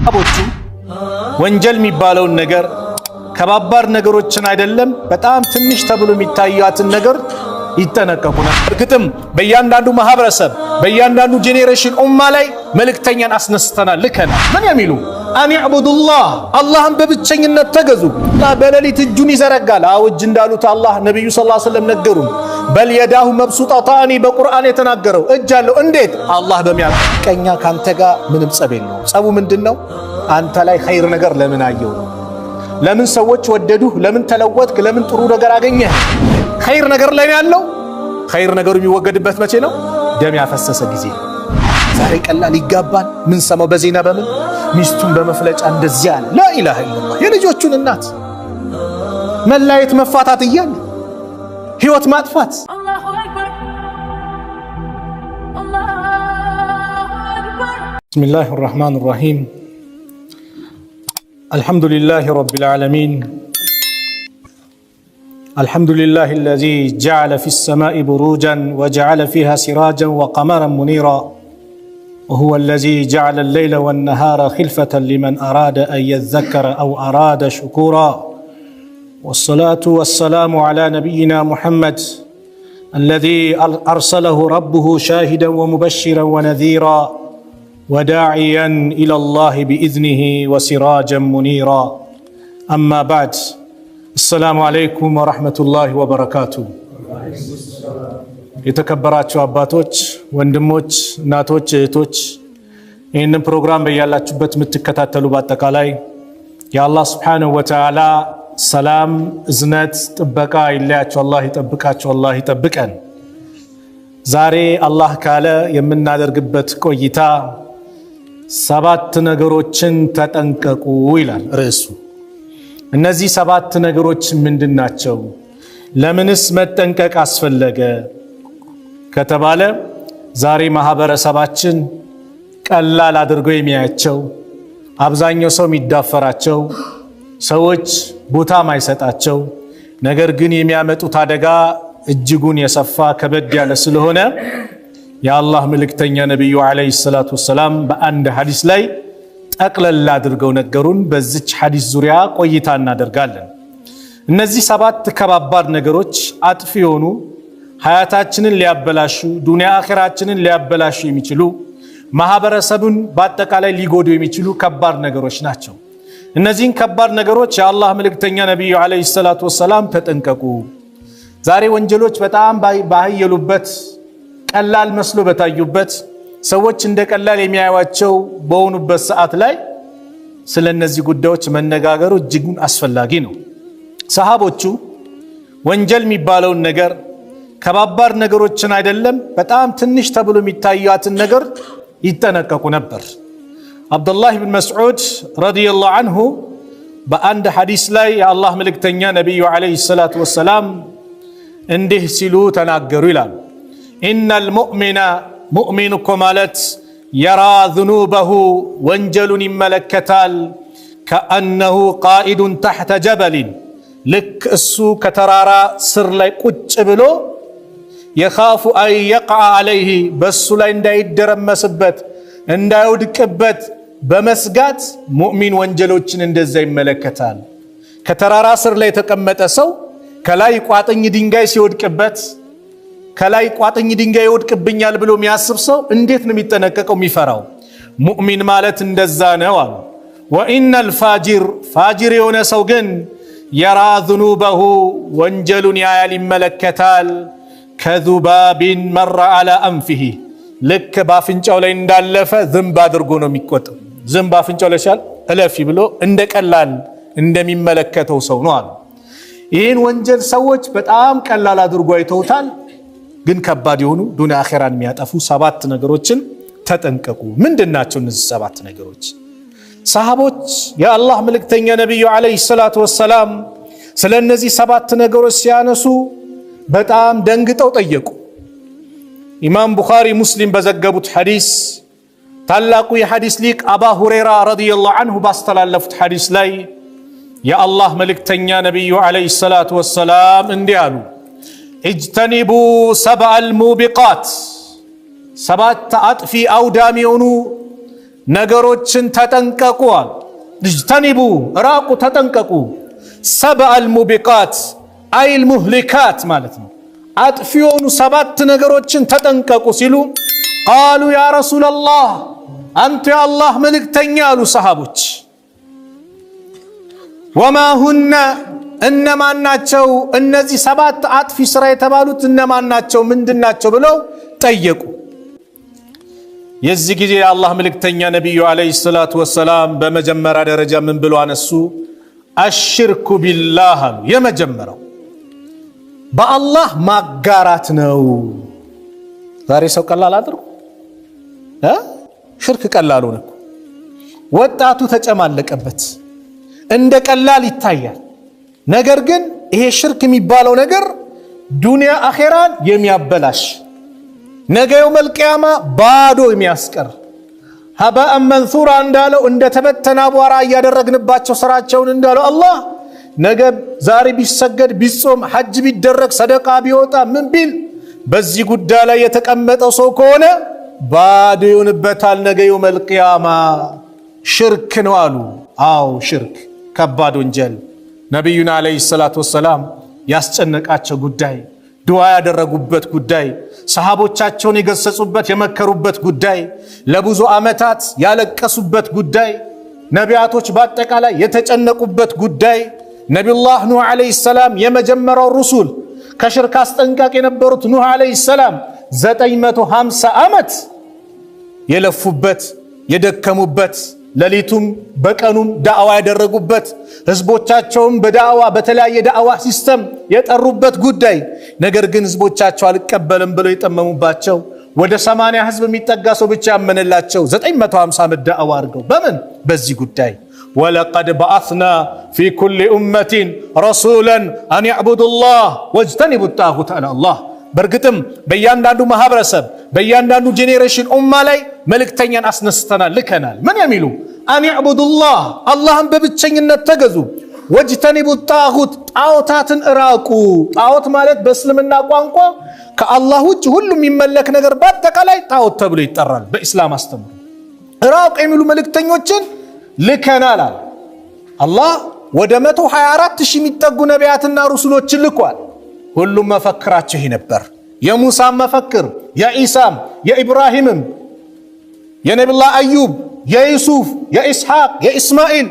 ሰሃቦቹ ወንጀል የሚባለውን ነገር ከባባድ ነገሮችን አይደለም፣ በጣም ትንሽ ተብሎ የሚታያትን ነገር ይጠነቀቁ ነበር። እርግጥም በእያንዳንዱ ማህበረሰብ፣ በእያንዳንዱ generation ኡማ ላይ መልእክተኛን አስነስተናል፣ ልከናል። ምን የሚሉ? أن اعبدوا الله፣ አላህን በብቸኝነት ተገዙ። አላህ በሌሊት እጁን ይዘረጋል። አዎ፣ እጅ እንዳሉት አላህ ነቢዩ صلى الله عليه وسلم ነገሩን። بل يداه مبسوطتان በቁርአን የተናገረው እጅ አለው። እንዴት? አላህ በሚያውቅ ቀኛ ካንተ ጋር ምንም ጸብ የለውም። ጸቡ ምንድን ነው? አንተ ላይ ኸይር ነገር ለምን አየው ነው። ለምን ሰዎች ወደዱህ? ለምን ተለወጥክ? ለምን ጥሩ ነገር አገኘህ? ኸይር ነገር ላይ ነው ያለው። ኸይር ነገሩ የሚወገድበት መቼ ነው? ደም ያፈሰሰ ጊዜ። ዛሬ ቀላል ይጋባል። ምን ሰማው በዜና በምን ሚስቱን በመፍለጫ እንደዚያ አለ። لا إله إلا الله። የልጆቹን እናት መለያየት መፋታት እያለ ህይወት ማጥፋት። الله أكبر، الله أكبر. بسم الله الرحمن الرحيم. الحمد لله رب العالمين. الحمد لله الذي جعل في السماء بروجا وجعل فيها سراجا وقمرا منيرا، وهو الذي جعل الليل والنهار خلفة لمن أراد أن يذكر أو أراد شكورا. والصلاة والسلام على نبينا محمد الذي أرسله ربه شاهدا ومبشرا ونذيرا وداعيا الى الله باذنه وسراجا منيرا. اما بعد، السلام عليكم ورحمه الله وبركاته. የተከበራችሁ አባቶች፣ ወንድሞች፣ እናቶች፣ እህቶች፣ ይህንን ፕሮግራም በያላችሁበት የምትከታተሉ በአጠቃላይ የአላህ سبحانه وتعالى ሰላም፣ እዝነት፣ ጥበቃ አይለያችሁ። አላህ ይጠብቃችሁ፣ አላህ ይጠብቀን። ዛሬ አላህ ካለ የምናደርግበት ቆይታ ሰባት ነገሮችን ተጠንቀቁ ይላል ርዕሱ። እነዚህ ሰባት ነገሮች ምንድን ናቸው? ለምንስ መጠንቀቅ አስፈለገ ከተባለ ዛሬ ማህበረሰባችን ቀላል አድርጎ የሚያያቸው፣ አብዛኛው ሰው የሚዳፈራቸው፣ ሰዎች ቦታ ማይሰጣቸው፣ ነገር ግን የሚያመጡት አደጋ እጅጉን የሰፋ ከበድ ያለ ስለሆነ የአላህ መልእክተኛ ነቢዩ عليه الصلاة والسلام በአንድ ሐዲስ ላይ ጠቅለል አድርገው ነገሩን። በዚች ሐዲስ ዙሪያ ቆይታ እናደርጋለን። እነዚህ ሰባት ከባባድ ነገሮች አጥፊ የሆኑ፣ ሀያታችንን ሊያበላሹ፣ ዱንያ አኺራችንን ሊያበላሹ የሚችሉ፣ ማህበረሰቡን በአጠቃላይ ሊጎዱ የሚችሉ ከባድ ነገሮች ናቸው። እነዚህን ከባድ ነገሮች የአላህ መልእክተኛ ነቢዩ عليه الصلاة والسلام ተጠንቀቁ። ዛሬ ወንጀሎች በጣም ባየሉበት፣ ቀላል መስሎ በታዩበት፣ ሰዎች እንደ ቀላል የሚያዩዋቸው በሆኑበት ሰዓት ላይ ስለ እነዚህ ጉዳዮች መነጋገሩ እጅጉን አስፈላጊ ነው። ሰሃቦቹ ወንጀል የሚባለውን ነገር ከባባድ ነገሮችን አይደለም፣ በጣም ትንሽ ተብሎ የሚታያትን ነገር ይጠነቀቁ ነበር። አብዱላህ ብን መስዑድ رضي الله عنه በአንድ ሐዲስ ላይ የአላህ መልእክተኛ ነቢዩ عليه الصلاة والسلام እንዲህ ሲሉ ተናገሩ ይላሉ። إن المؤمن፣ ሙእሚን እኮ ማለት يرى ذنوبه ወንጀሉን ይመለከታል። كأنه قاعد تحت جبل፣ ልክ እሱ ከተራራ ስር ላይ ቁጭ ብሎ يخاف أن يقع عليه፣ በእሱ ላይ እንዳይደረመስበት፣ እንዳይወድቅበት በመስጋት ሙእሚን ወንጀሎችን እንደዛ ይመለከታል። ከተራራ ስር ላይ የተቀመጠ ሰው ከላይ ቋጥኝ ድንጋይ ሲወድቅበት፣ ከላይ ቋጥኝ ድንጋይ ይወድቅብኛል ብሎ የሚያስብ ሰው እንዴት ነው የሚጠነቀቀው፣ የሚፈራው? ሙእሚን ማለት እንደዛ ነው አሉ። وإن الفاجر፣ ፋጅር የሆነ ሰው ግን يرى ذنوبه ወንጀሉን ያያል፣ ይመለከታል። كذباب مر على أنفه፣ ልክ በአፍንጫው ላይ እንዳለፈ ዝንብ አድርጎ ነው የሚቆጥረው። ዝንብ አፍንጫው ላይ ሲያልፍ እለፊ ብሎ እንደ ቀላል እንደሚመለከተው ሰው ነው አሉ። ይህን ወንጀል ሰዎች በጣም ቀላል አድርጎ አይተውታል። ግን ከባድ የሆኑ ዱንያ አኼራን የሚያጠፉ ሰባት ነገሮችን ተጠንቀቁ። ምንድን ናቸው እነዚህ ሰባት ነገሮች? ሰሃቦች የአላህ መልእክተኛ ነቢዩ عليه الصلاة والسلام ስለ እነዚህ ሰባት ነገሮች ሲያነሱ በጣም ደንግጠው ጠየቁ። ኢማም ቡኻሪ ሙስሊም በዘገቡት ሐዲስ፣ ታላቁ የሐዲስ ሊቅ አባ ሁሬራ رضي الله عنه ባስተላለፉት ሐዲስ ላይ የአላህ መልእክተኛ ነቢዩ عليه الصلاة والسلام እንዲህ አሉ። اجتنبوا سبع الموبقات፣ ሰባት አጥፊ አውዳሚ የሆኑ ነገሮችን ተጠንቀቁ አሉ። اجتنبوا ራቁ፣ ተጠንቀቁ። سبع الموبقات أي المهلكات ማለት ነው። አጥፊ የሆኑ ሰባት ነገሮችን ተጠንቀቁ ሲሉ قالوا يا رسول الله አንቱ የአላህ መልእክተኛ አሉ ሰሃቦች። وما هن እነማን ናቸው እነዚህ ሰባት አጥፊ ስራ የተባሉት እነማን ናቸው? ምንድን ናቸው ብለው ጠየቁ። የዚህ ጊዜ የአላህ መልእክተኛ ነቢዩ عليه الصلاة والسلام በመጀመሪያ ደረጃ ምን ብሎ አነሱ? الشرك بالله አሉ። የመጀመሪያው በአላህ ማጋራት ነው። ዛሬ ሰው ቀላል አድርጎ ሽርክ ቀላል ሆነ እኮ። ወጣቱ ተጨማለቀበት፣ እንደ ቀላል ይታያል። ነገር ግን ይሄ ሽርክ የሚባለው ነገር ዱንያ አኼራን የሚያበላሽ፣ ነገ يوم القيامة ባዶ የሚያስቀር፣ هباء منثورا እንዳለው እንደተበተነ አቧራ እያደረግንባቸው ስራቸውን እንዳለው አላህ፣ ነገ ዛሬ ቢሰገድ፣ ቢጾም፣ ሐጅ ቢደረግ፣ ሰደቃ ቢወጣ፣ ምን ቢል በዚህ ጉዳይ ላይ የተቀመጠው ሰው ከሆነ ባዶ ይሆንበታል። ነገ يوم القيامة ሽርክ ነው አሉ። አዎ ሽርክ ከባድ ወንጀል። ነቢዩና عليه الصلاة والسلام ያስጨነቃቸው ጉዳይ፣ ዱዓ ያደረጉበት ጉዳይ፣ ሰሃቦቻቸውን የገሰጹበት የመከሩበት ጉዳይ፣ ለብዙ ዓመታት ያለቀሱበት ጉዳይ፣ ነቢያቶች በአጠቃላይ የተጨነቁበት ጉዳይ፣ ነቢዩላህ ኑህ عليه السلام የመጀመሪያው ሩሱል ከሽርክ አስጠንቃቂ የነበሩት ኑህ عليه السلام 950 ዓመት የለፉበት፣ የደከሙበት፣ ሌሊቱም በቀኑም ዳዕዋ ያደረጉበት፣ ህዝቦቻቸውም በዳዕዋ በተለያየ ዳዕዋ system የጠሩበት ጉዳይ፣ ነገር ግን ህዝቦቻቸው አልቀበልም ብለው የጠመሙባቸው፣ ወደ 80 ህዝብ የሚጠጋ ሰው ብቻ ያመነላቸው፣ 950 ዓመት ዳዕዋ አድርገው በምን በዚህ ጉዳይ ولقد بعثنا في كل أمة رسولا أن اعبدوا الله واجتنبوا الطاغوت አለ አላህ። በእርግጥም በእያንዳንዱ ማህበረሰብ፣ በእያንዳንዱ generation ኡማ ላይ መልእክተኛን አስነስተናል፣ ልከናል። ምን የሚሉ? أن اعبدوا الله አላህን በብቸኝነት ተገዙ፣ واجتنبوا الطاغوت ጣዖታትን እራቁ። ጣዖት ማለት በእስልምና ቋንቋ ከአላህ ውጭ ሁሉም የሚመለክ ነገር በአጠቃላይ ጣዖት ተብሎ ይጠራል። በኢስላም አስተምሮ እራቁ የሚሉ መልእክተኞችን ልከናል አለ። አላህ ወደ 124 ሺህ የሚጠጉ ነቢያትና ሩሱሎችን ልኳል። ሁሉም መፈክራቸው ይሄ ነበር። የሙሳም መፈክር፣ የኢሳም፣ የኢብራሂምም፣ የነቢላህ አዩብ፣ የዩሱፍ፣ የኢስሐቅ፣ የኢስማኤል፣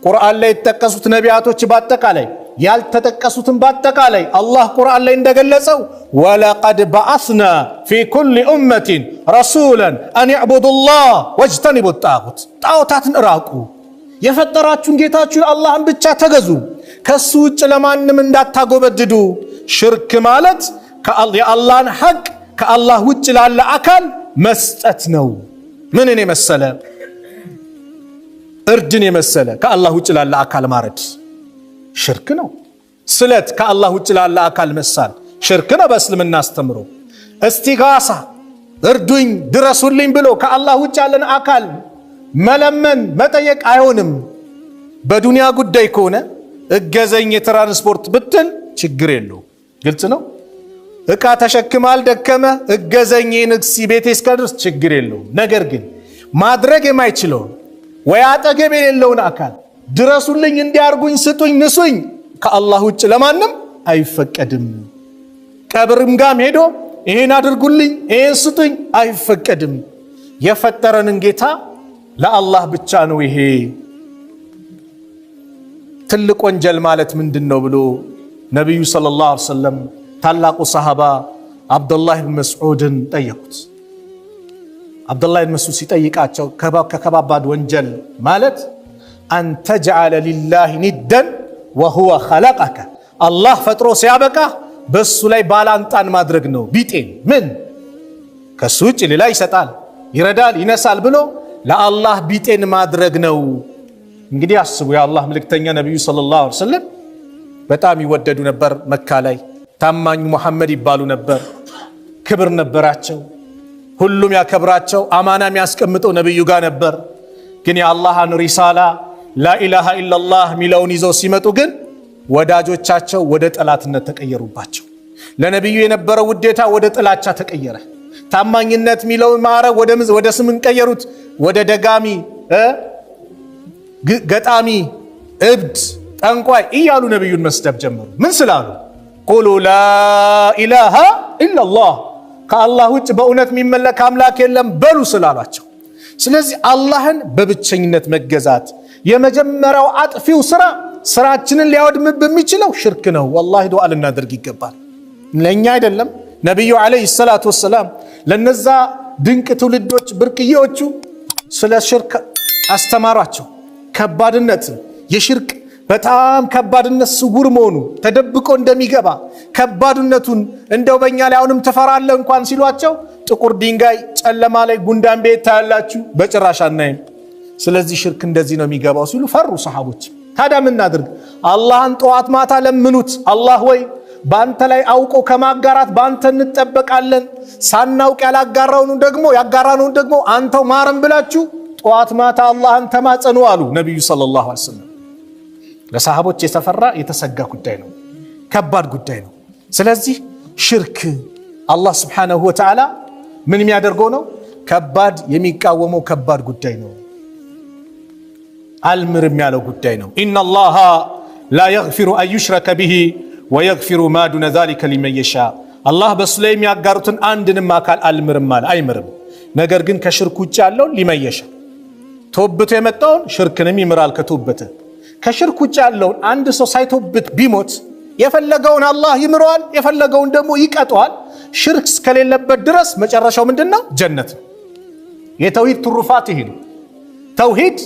ቁርአን ላይ የተጠቀሱት ነቢያቶች በአጠቃላይ፣ ያልተጠቀሱትን በአጠቃላይ አላህ ቁርአን ላይ እንደገለጸው ولقد بعثنا في كل أمة رسولا أن اعبدوا الله واجتنبوا الطاغوت ጣዖታትን እራቁ፣ የፈጠራችሁን ጌታችሁን አላህን ብቻ ተገዙ፣ ከሱ ውጭ ለማንም እንዳታጎበድዱ። ሽርክ ማለት የአላህን ሐቅ ከአላህ ውጭ ላለ አካል መስጠት ነው። ምንን የመሰለ? እርድን የመሰለ ከአላህ ውጭ ላለ አካል ማረድ ሽርክ ነው። ስለት ከአላህ ውጭ ላለ አካል መሳል ሽርክ ነው በእስልምና አስተምሮ። እስቲጋሳ እርዱኝ ድረሱልኝ ብሎ ከአላህ ውጭ ያለን አካል መለመን መጠየቅ አይሆንም። በዱንያ ጉዳይ ከሆነ እገዘኝ የትራንስፖርት ብትል ችግር የለውም። ግልጽ ነው። እቃ ተሸክማል ደከመ እገዘኝ ንግሲ ቤቴ እስከድረስ ችግር የለውም። ነገር ግን ማድረግ የማይችለውን ወይ አጠገብ የሌለውን አካል ድረሱልኝ፣ እንዲያርጉኝ፣ ስጡኝ፣ ንሱኝ ከአላህ ውጭ ለማንም አይፈቀድም። ቀብርም ጋም ሄዶ ይሄን አድርጉልኝ፣ ይሄን ስጡኝ አይፈቀድም። የፈጠረንን ጌታ ለአላህ ብቻ ነው። ይሄ ትልቅ ወንጀል ማለት ምንድን ነው ብሎ ነቢዩ صلى الله عليه وسلم ታላቁ ሰሃባ አብዱላህ ብን መስዑድን ጠየቁት። አብዱላህ ብን መስዑድ ሲጠይቃቸው ከከባባድ ወንጀል ማለት أن تجعل لله ندا وهو خلقك አላህ ፈጥሮ ሲያበቃ በሱ ላይ ባላንጣን ማድረግ ነው። ቢጤን ምን ከሱ ውጭ ሌላ ይሰጣል፣ ይረዳል፣ ይነሳል ብሎ ለአላህ ቢጤን ማድረግ ነው። እንግዲህ አስቡ፣ የአላህ መልእክተኛ ነቢዩ صلى الله عليه وسلم በጣም ይወደዱ ነበር። መካ ላይ ታማኙ ሙሐመድ ይባሉ ነበር። ክብር ነበራቸው። ሁሉም ያከብራቸው። አማና የሚያስቀምጠው ነቢዩ ጋር ነበር። ግን የአላህን ሪሳላ لا إله إلا الله የሚለውን ይዘው ሲመጡ ግን ወዳጆቻቸው ወደ ጠላትነት ተቀየሩባቸው። ለነቢዩ የነበረው ውዴታ ወደ ጥላቻ ተቀየረ። ታማኝነት የሚለውን ማዕረግ ወደ ስም ቀየሩት፣ ወደ ደጋሚ፣ ገጣሚ፣ እብድ፣ ጠንቋይ እያሉ ነቢዩን መስደብ ጀመሩ። ምን ስላሉ? قولوا لا إله إلا الله፣ ከአላህ ውጭ በእውነት የሚመለክ አምላክ የለም በሉ ስላሏቸው። ስለዚህ አላህን በብቸኝነት መገዛት የመጀመሪያው አጥፊው ስራ፣ ስራችንን ሊያወድምብን የሚችለው ሽርክ ነው። ወላሂ ዱዓ ልናደርግ ይገባል። ለእኛ አይደለም፣ ነቢዩ ዓለይሂ ሰላቱ ወሰላም ለነዛ ድንቅ ትውልዶች ብርቅዬዎቹ ስለ ሽርክ አስተማሯቸው። ከባድነትን፣ የሽርክ በጣም ከባድነት፣ ስውር መሆኑ፣ ተደብቆ እንደሚገባ ከባድነቱን፣ እንደው በእኛ ላይ አሁንም ትፈራለህ እንኳን ሲሏቸው፣ ጥቁር ድንጋይ ጨለማ ላይ ጉንዳን ቤት ታያላችሁ፣ በጭራሽ አናይም። ስለዚህ ሽርክ እንደዚህ ነው የሚገባው ሲሉ ፈሩ ሰሃቦች። ታዲያ ምን እናድርግ? አላህን ጠዋት ማታ ለምኑት። አላህ ወይ፣ በአንተ ላይ አውቆ ከማጋራት በአንተ እንጠበቃለን፣ ሳናውቅ ያላጋራውን ደግሞ ያጋራነውን ደግሞ አንተው ማረን ብላችሁ ጠዋት ማታ አላህን ተማጸኑ አሉ ነቢዩ ሰለላሁ ዐለይሂ ወሰለም። ለሰሃቦች የተፈራ የተሰጋ ጉዳይ ነው፣ ከባድ ጉዳይ ነው። ስለዚህ ሽርክ አላህ ስብሓነሁ ወተዓላ ምን የሚያደርገው ነው? ከባድ የሚቃወመው ከባድ ጉዳይ ነው። አልምርም ያለው ጉዳይ ነው። إن الله لا يغفر أن يشرك به ويغفر ما دون ذلك لمن يشاء። አላህ በእሱ ላይ የሚያጋሩትን አንድንም አካል አልምርም አለ፣ አይምርም። ነገር ግን ከሽርክ ውጭ ያለውን لمن يشاء፣ ተወብቶ የመጣውን ሽርክንም ይምራል ከቶበተ። ከሽርክ ውጭ ያለውን አንድ ሰው ሳይቶብት ቢሞት የፈለገውን አላህ ይምረዋል፣ የፈለገውን ደግሞ ይቀጠዋል። ሽርክ እስከሌለበት ድረስ መጨረሻው ምንድን ነው? ጀነት ነው። የተውሂድ ትሩፋት ይሄ ነው። ተውሂድ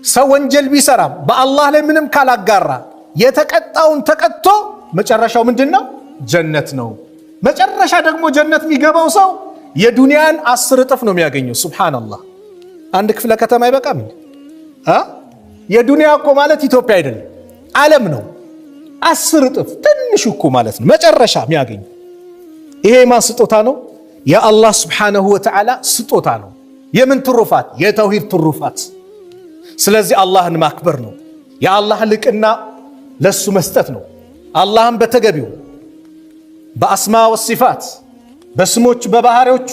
ሰው ወንጀል ቢሰራም በአላህ ላይ ምንም ካላጋራ የተቀጣውን ተቀጥቶ መጨረሻው ምንድን ነው? ጀነት ነው። መጨረሻ ደግሞ ጀነት የሚገባው ሰው የዱንያን 10 እጥፍ ነው የሚያገኘው። ሱብሓነላህ፣ አንድ ክፍለ ከተማ አይበቃም? የዱንያ እኮ ማለት ኢትዮጵያ አይደለም፣ ዓለም ነው። 10 እጥፍ ትንሹ እኮ ማለት ነው መጨረሻ የሚያገኘው። ይሄ የማን ስጦታ ነው? የአላህ ስብሓነሁ ወተዓላ ስጦታ ነው። የምን ትሩፋት? የተውሂድ ትሩፋት። ስለዚህ አላህን ማክበር ነው። የአላህን ልቅና ለሱ መስጠት ነው። አላህን በተገቢው በአስማ ወሲፋት፣ በስሞቹ በባህሪዎቹ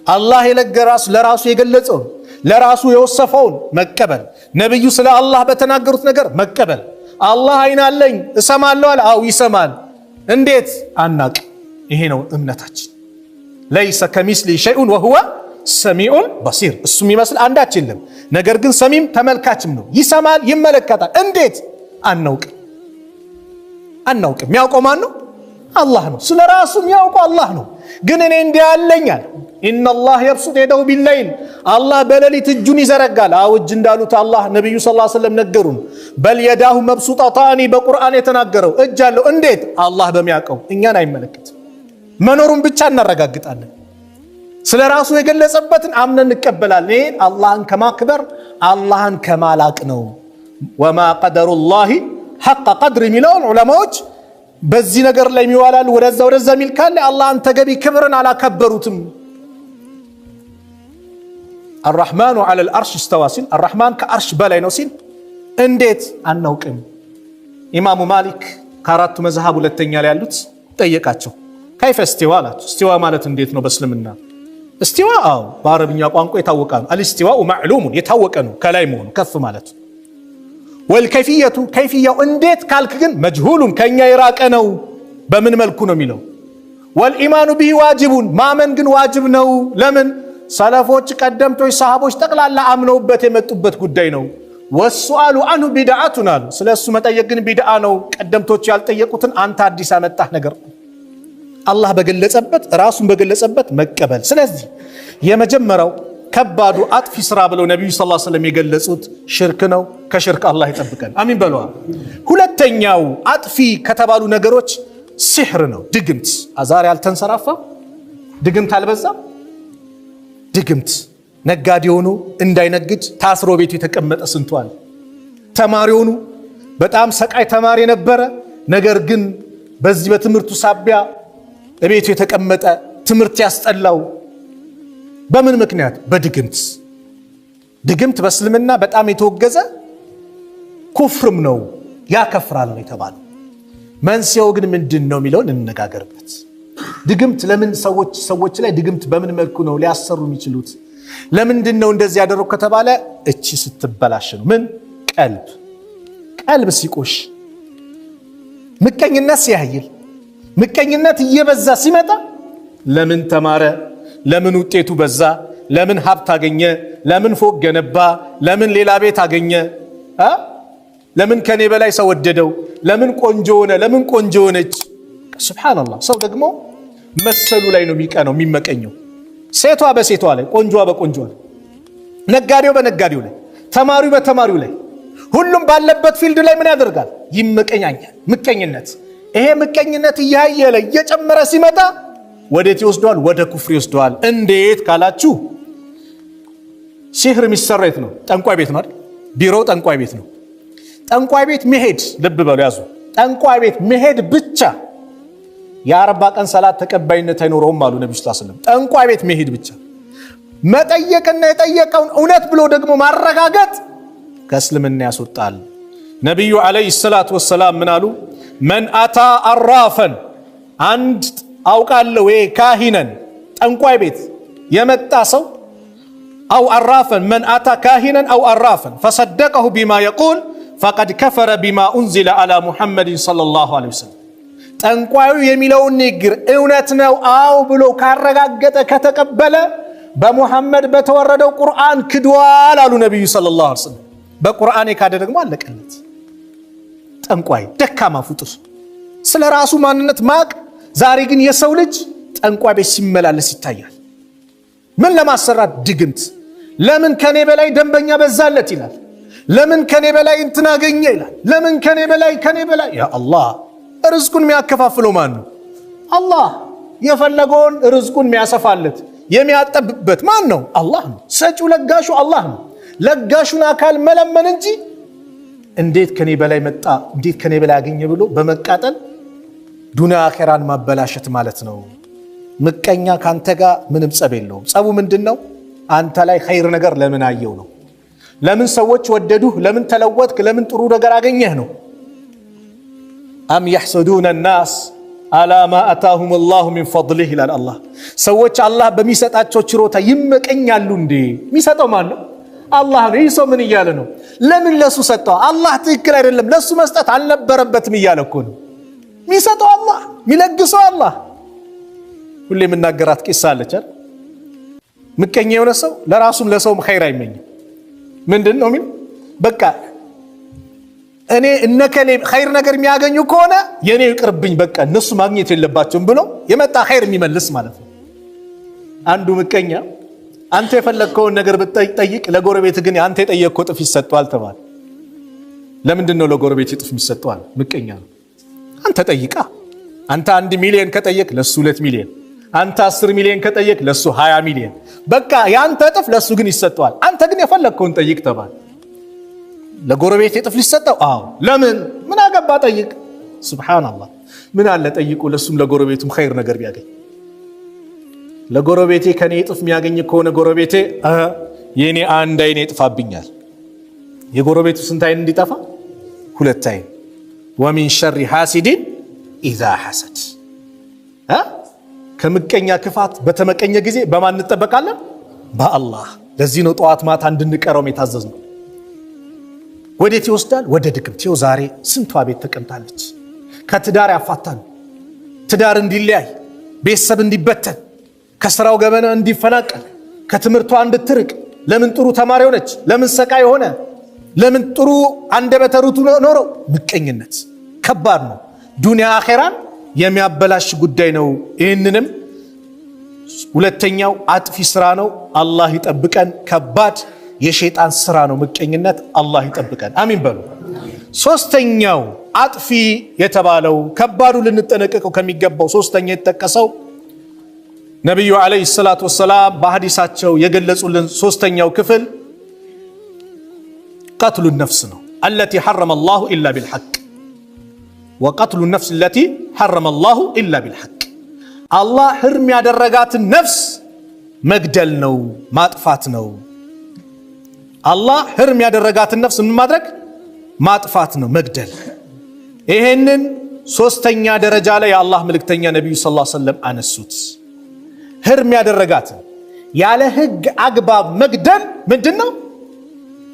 አላህ የለገራሱ ለራሱ የገለጸውን፣ ለራሱ የወሰፈውን መቀበል፣ ነቢዩ ስለ አላህ በተናገሩት ነገር መቀበል። አላህ አይን አለኝ እሰማለሁ አለ። አው ይሰማል። እንዴት አናቅ። ይሄ ነው እምነታችን። ليس كمثله شيء وهو السميع البصير። እሱ የሚመስል አንዳች የለም። ነገር ግን ሰሚም ተመልካችም ነው። ይሰማል፣ ይመለከታል። እንዴት አናውቅም፣ አናውቅም። የሚያውቀው ማን ነው? አላህ ነው። ስለ ራሱ የሚያውቀው አላህ ነው። ግን እኔ እንዲህ ያለኛል፣ إن الله يبسط يده بالليل፣ አላህ በሌሊት እጁን ይዘረጋል። አዎ፣ እጅ እንዳሉት አላህ ነቢዩ ሰለላሁ ዐለይሂ ወሰለም ነገሩን። بل يداه مبسوطتان፣ በቁርአን የተናገረው እጅ አለው። እንዴት? አላህ በሚያውቀው፣ እኛን አይመለከትም። መኖሩን ብቻ እናረጋግጣለን። ስለ ራሱ የገለጸበትን አምነን እንቀበላለን። ይሄን አላህን ከማክበር፣ አላህን ከማላቅ ነው። وما قدروا الله حق قدره የሚለውን ዑለማዎች በዚህ ነገር ላይ የሚዋላሉ። ወደዛ ወደዛ የሚል ካለ አላህን ተገቢ ክብርን አላከበሩትም። الرحمن على العرش استوى ሲል፣ አራሕማን ከአርሽ በላይ ነው ሲል እንዴት አናውቅም። ኢማሙ ማሊክ ከአራቱ መዝሃብ ሁለተኛ ላይ ያሉት ጠየቃቸው። كيف الاستواء አላቸው። እስቲዋ ማለት እንዴት ነው በእስልምና? እስቲዋ አዎ በአረብኛ ቋንቋ የታወቀ ነው። الاستواء معلوم፣ የታወቀ ነው፣ ከላይ መሆኑ፣ ከፍ ማለት። والكيفية፣ ከይፍያው እንዴት ካልክ ግን مجهول፣ ከኛ የራቀ ነው። በምን መልኩ ነው የሚለው። والإيمان به واجب፣ ማመን ግን ዋጅብ ነው። ለምን? ሰለፎች፣ ቀደምቶች፣ ሰሃቦች ጠቅላላ አምነውበት የመጡበት ጉዳይ ነው። والسؤال عنه بدعة አሉ። ስለ እሱ መጠየቅ ግን ቢድዓ ነው። ቀደምቶች ያልጠየቁትን አንተ አዲስ ያመጣህ ነገር፣ አላህ በገለጸበት፣ ራሱን በገለጸበት መቀበል። ስለዚህ የመጀመሪያው ከባዱ አጥፊ ስራ ብለው ነቢዩ ሰለላሁ ዐለይሂ ወሰለም የገለጹት ሽርክ ነው። ከሽርክ አላህ ይጠብቀን። አሚን በለዋ። ሁለተኛው አጥፊ ከተባሉ ነገሮች ሲሕር ነው፣ ድግምት። ዛሬ አልተንሰራፋም? ድግምት አልበዛም? ድግምት ነጋዴ ሆኖ እንዳይነግድ ታስሮ ቤቱ የተቀመጠ ስንቷል። ተማሪ ሆኑ፣ በጣም ሰቃይ ተማሪ የነበረ፣ ነገር ግን በዚህ በትምህርቱ ሳቢያ እቤቱ የተቀመጠ፣ ትምህርት ያስጠላው በምን ምክንያት? በድግምት። ድግምት በእስልምና በጣም የተወገዘ፣ ኩፍርም ነው፣ ያከፍራል ነው የተባለው። መንስኤው ግን ምንድን ነው የሚለውን እንነጋገርበት። ድግምት ለምን ሰዎች ላይ ድግምት በምን መልኩ ነው ሊያሰሩ የሚችሉት? ለምንድን ነው እንደዚህ ያደረጉ ከተባለ እቺ ስትበላሽ ነው። ምን ቀልብ ቀልብ ሲቆሽ፣ ምቀኝነት ሲያይል፣ ምቀኝነት እየበዛ ሲመጣ ለምን ተማረ? ለምን ውጤቱ በዛ? ለምን ሀብት አገኘ? ለምን ፎቅ ገነባ? ለምን ሌላ ቤት አገኘ? ለምን ከኔ በላይ ሰው ወደደው? ለምን ቆንጆ ሆነ? ለምን ቆንጆ ሆነች? ሱብሓነላህ። ሰው ደግሞ መሰሉ ላይ ነው የሚቀነው የሚመቀኘው። ሴቷ በሴቷ ላይ፣ ቆንጆዋ በቆንጆ ላይ፣ ነጋዴው በነጋዴው ላይ፣ ተማሪው በተማሪው ላይ፣ ሁሉም ባለበት field ላይ ምን ያደርጋል? ይመቀኛኛል። ምቀኝነት። ይሄ ምቀኝነት እያየለ እየጨመረ ሲመጣ ወዴት ይወስደዋል? ወደ ኩፍር ይወስደዋል። እንዴት ካላችሁ ሲህር የሚሰራ የት ነው? ጠንቋይ ቤት ነው አይደል? ቢሮው ጠንቋይ ቤት ነው። ጠንቋይ ቤት መሄድ፣ ልብ በሉ ያዙ። ጠንቋይ ቤት መሄድ ብቻ የ40 ቀን ሰላት ተቀባይነት አይኖረውም አሉ ነብዩ صلى الله عليه وسلم። ጠንቋይ ቤት መሄድ ብቻ መጠየቅና የጠየቀውን እውነት ብሎ ደግሞ ማረጋገጥ ከእስልምና ያስወጣል። ነቢዩ عليه الصلاة والسلام ምን አሉ? من أتى عرافا፣ አንድ አውቃለሁ كاهنا ጠንቋይ ቤት የመጣ ሰው أو عرافا من أتى كاهنا أو عرافا فصدقه بما يقول فقد كفر بما أنزل على محمد صلى الله عليه وسلم። ጠንቋዩ የሚለውን ንግግር እውነት ነው አው ብሎ ካረጋገጠ ከተቀበለ በሙሐመድ በተወረደው ቁርአን ክዷል አሉ ነቢዩ صلى الله عليه وسلم። በቁርአን የካደ ደግሞ አለቀለት። ጠንቋይ ደካማ ፍጡር ስለ ራሱ ማንነት ማቅ። ዛሬ ግን የሰው ልጅ ጠንቋይ ቤት ሲመላለስ ይታያል። ምን ለማሰራት? ድግምት። ለምን ከኔ በላይ ደንበኛ በዛለት ይላል። ለምን ከኔ በላይ እንትን አገኘ ይላል። ለምን ከኔ በላይ ከኔ በላይ። ያ አላህ፣ ርዝቁን የሚያከፋፍለው ማን ነው? አላህ። የፈለገውን ርዝቁን የሚያሰፋለት የሚያጠብበት ማን ነው? አላህ ነው። ሰጪው ለጋሹ አላህ ነው። ለጋሹን አካል መለመን እንጂ እንዴት ከኔ በላይ መጣ፣ እንዴት ከኔ በላይ አገኘ ብሎ በመቃጠል ዱንያ አኼራን ማበላሸት ማለት ነው። ምቀኛ ካንተ ጋር ምንም ጸብ የለውም። ጸቡ ምንድን ነው? አንተ ላይ ኸይር ነገር ለምን አየው ነው። ለምን ሰዎች ወደዱህ? ለምን ተለወጥክ? ለምን ጥሩ ነገር አገኘህ ነው። أم يحسدون الناس على ما آتاهم الله من فضله ይላል አላህ። ሰዎች አላህ በሚሰጣቸው ችሮታ ይመቀኛሉ እንዴ? የሚሰጠው ማን ነው? አላህ ነው። ይህ ሰው ምን እያለ ነው? ለምን ለሱ ሰጠው? አላህ ትክክል አይደለም፣ ለሱ መስጠት አልነበረበትም እያለ እኮ ነው። የሚሰጠው አላህ፣ የሚለግሰው አላህ። ሁሌ የምናገራት ቂሳ አለች አይደል? ምቀኛ የሆነ ሰው ለራሱም ለሰውም ኸይር አይመኝም። ምንድን ነው የሚል፣ በቃ እኔ እነከሌ ኸይር ነገር የሚያገኙ ከሆነ የኔ ይቅርብኝ፣ በቃ እነሱ ማግኘት የለባቸውም ብሎ የመጣ ኸይር የሚመልስ ማለት ነው። አንዱ ምቀኛ አንተ የፈለግከውን ነገር ብትጠይቅ ለጎረቤት ግን አንተ የጠየቅከው እጥፍ ይሰጠዋል ተባለ። ለምንድን ነው ለጎረቤት እጥፍ የሚሰጠዋል? ምቀኛ ነው። አንተ ጠይቃ። አንተ 1 ሚሊዮን ከጠየቅ ለሱ 2 ሚሊዮን፣ አንተ 10 ሚሊዮን ከጠየቅ ለሱ 20 ሚሊዮን። በቃ የአንተ እጥፍ ለሱ ግን ይሰጠዋል። አንተ ግን የፈለግከውን ጠይቅ ተባለ። ለጎረቤት እጥፍ ሊሰጠው? አዎ። ለምን? ምን አገባ? ጠይቅ። ሱብሓነላህ። ምን አለ ጠይቁ፣ ለሱም ለጎረቤቱም ኸይር ነገር ቢያገኝ። ለጎረቤቴ ከኔ እጥፍ የሚያገኝ ከሆነ ጎረቤቴ የኔ አንድ አይን ይጥፋብኛል። የጎረቤቱ ስንት አይን እንዲጠፋ? ሁለት አይን። ومن شر حاسد إذا حسد። ከምቀኛ ክፋት በተመቀኘ ጊዜ በማን እንጠበቃለን? በአላህ። ለዚህ ነው ጠዋት ማታ እንድንቀረውም የታዘዝነው። ወዴት ይወስዳል? ወደ ድግምት። ይኸው ዛሬ ስንቷ ቤት ተቀምጣለች። ከትዳር ያፋታል። ትዳር እንዲለያይ፣ ቤተሰብ እንዲበተን፣ ከስራው ገበና እንዲፈናቀል፣ ከትምህርቷ እንድትርቅ። ለምን ጥሩ ተማሪ ሆነች? ለምን ሰቃይ ሆነ? ለምን ጥሩ አንደበተ ርቱዕ ኖረው? ምቀኝነት ከባድ ነው። ዱንያ አኼራን የሚያበላሽ ጉዳይ ነው። ይህንንም ሁለተኛው አጥፊ ስራ ነው። አላህ ይጠብቀን። ከባድ የሸይጣን ስራ ነው ምቀኝነት። አላህ ይጠብቀን። አሚን በሉ። ሶስተኛው አጥፊ የተባለው ከባዱ ልንጠነቀቀው ከሚገባው ሶስተኛ የተጠቀሰው ነቢዩ عليه الصلاة والسلام በሐዲሳቸው የገለጹልን ሶስተኛው ክፍል قتل النفس ነው። التي حرم الله إلا بالحق وقتل النفس التي حرم الله إلا بالحق። አላህ ህርም ያደረጋትን ነፍስ መግደል ነው፣ ማጥፋት ነው። አላህ ህርም ያደረጋትን ነፍስ ምን ማድረግ? ማጥፋት ነው፣ መግደል። ይሄንን ሶስተኛ ደረጃ ላይ የአላህ መልእክተኛ ነቢዩ صلى الله عليه وسلم አነሱት። ህርም ያደረጋትን ያለ ህግ አግባብ መግደል ምንድን ነው?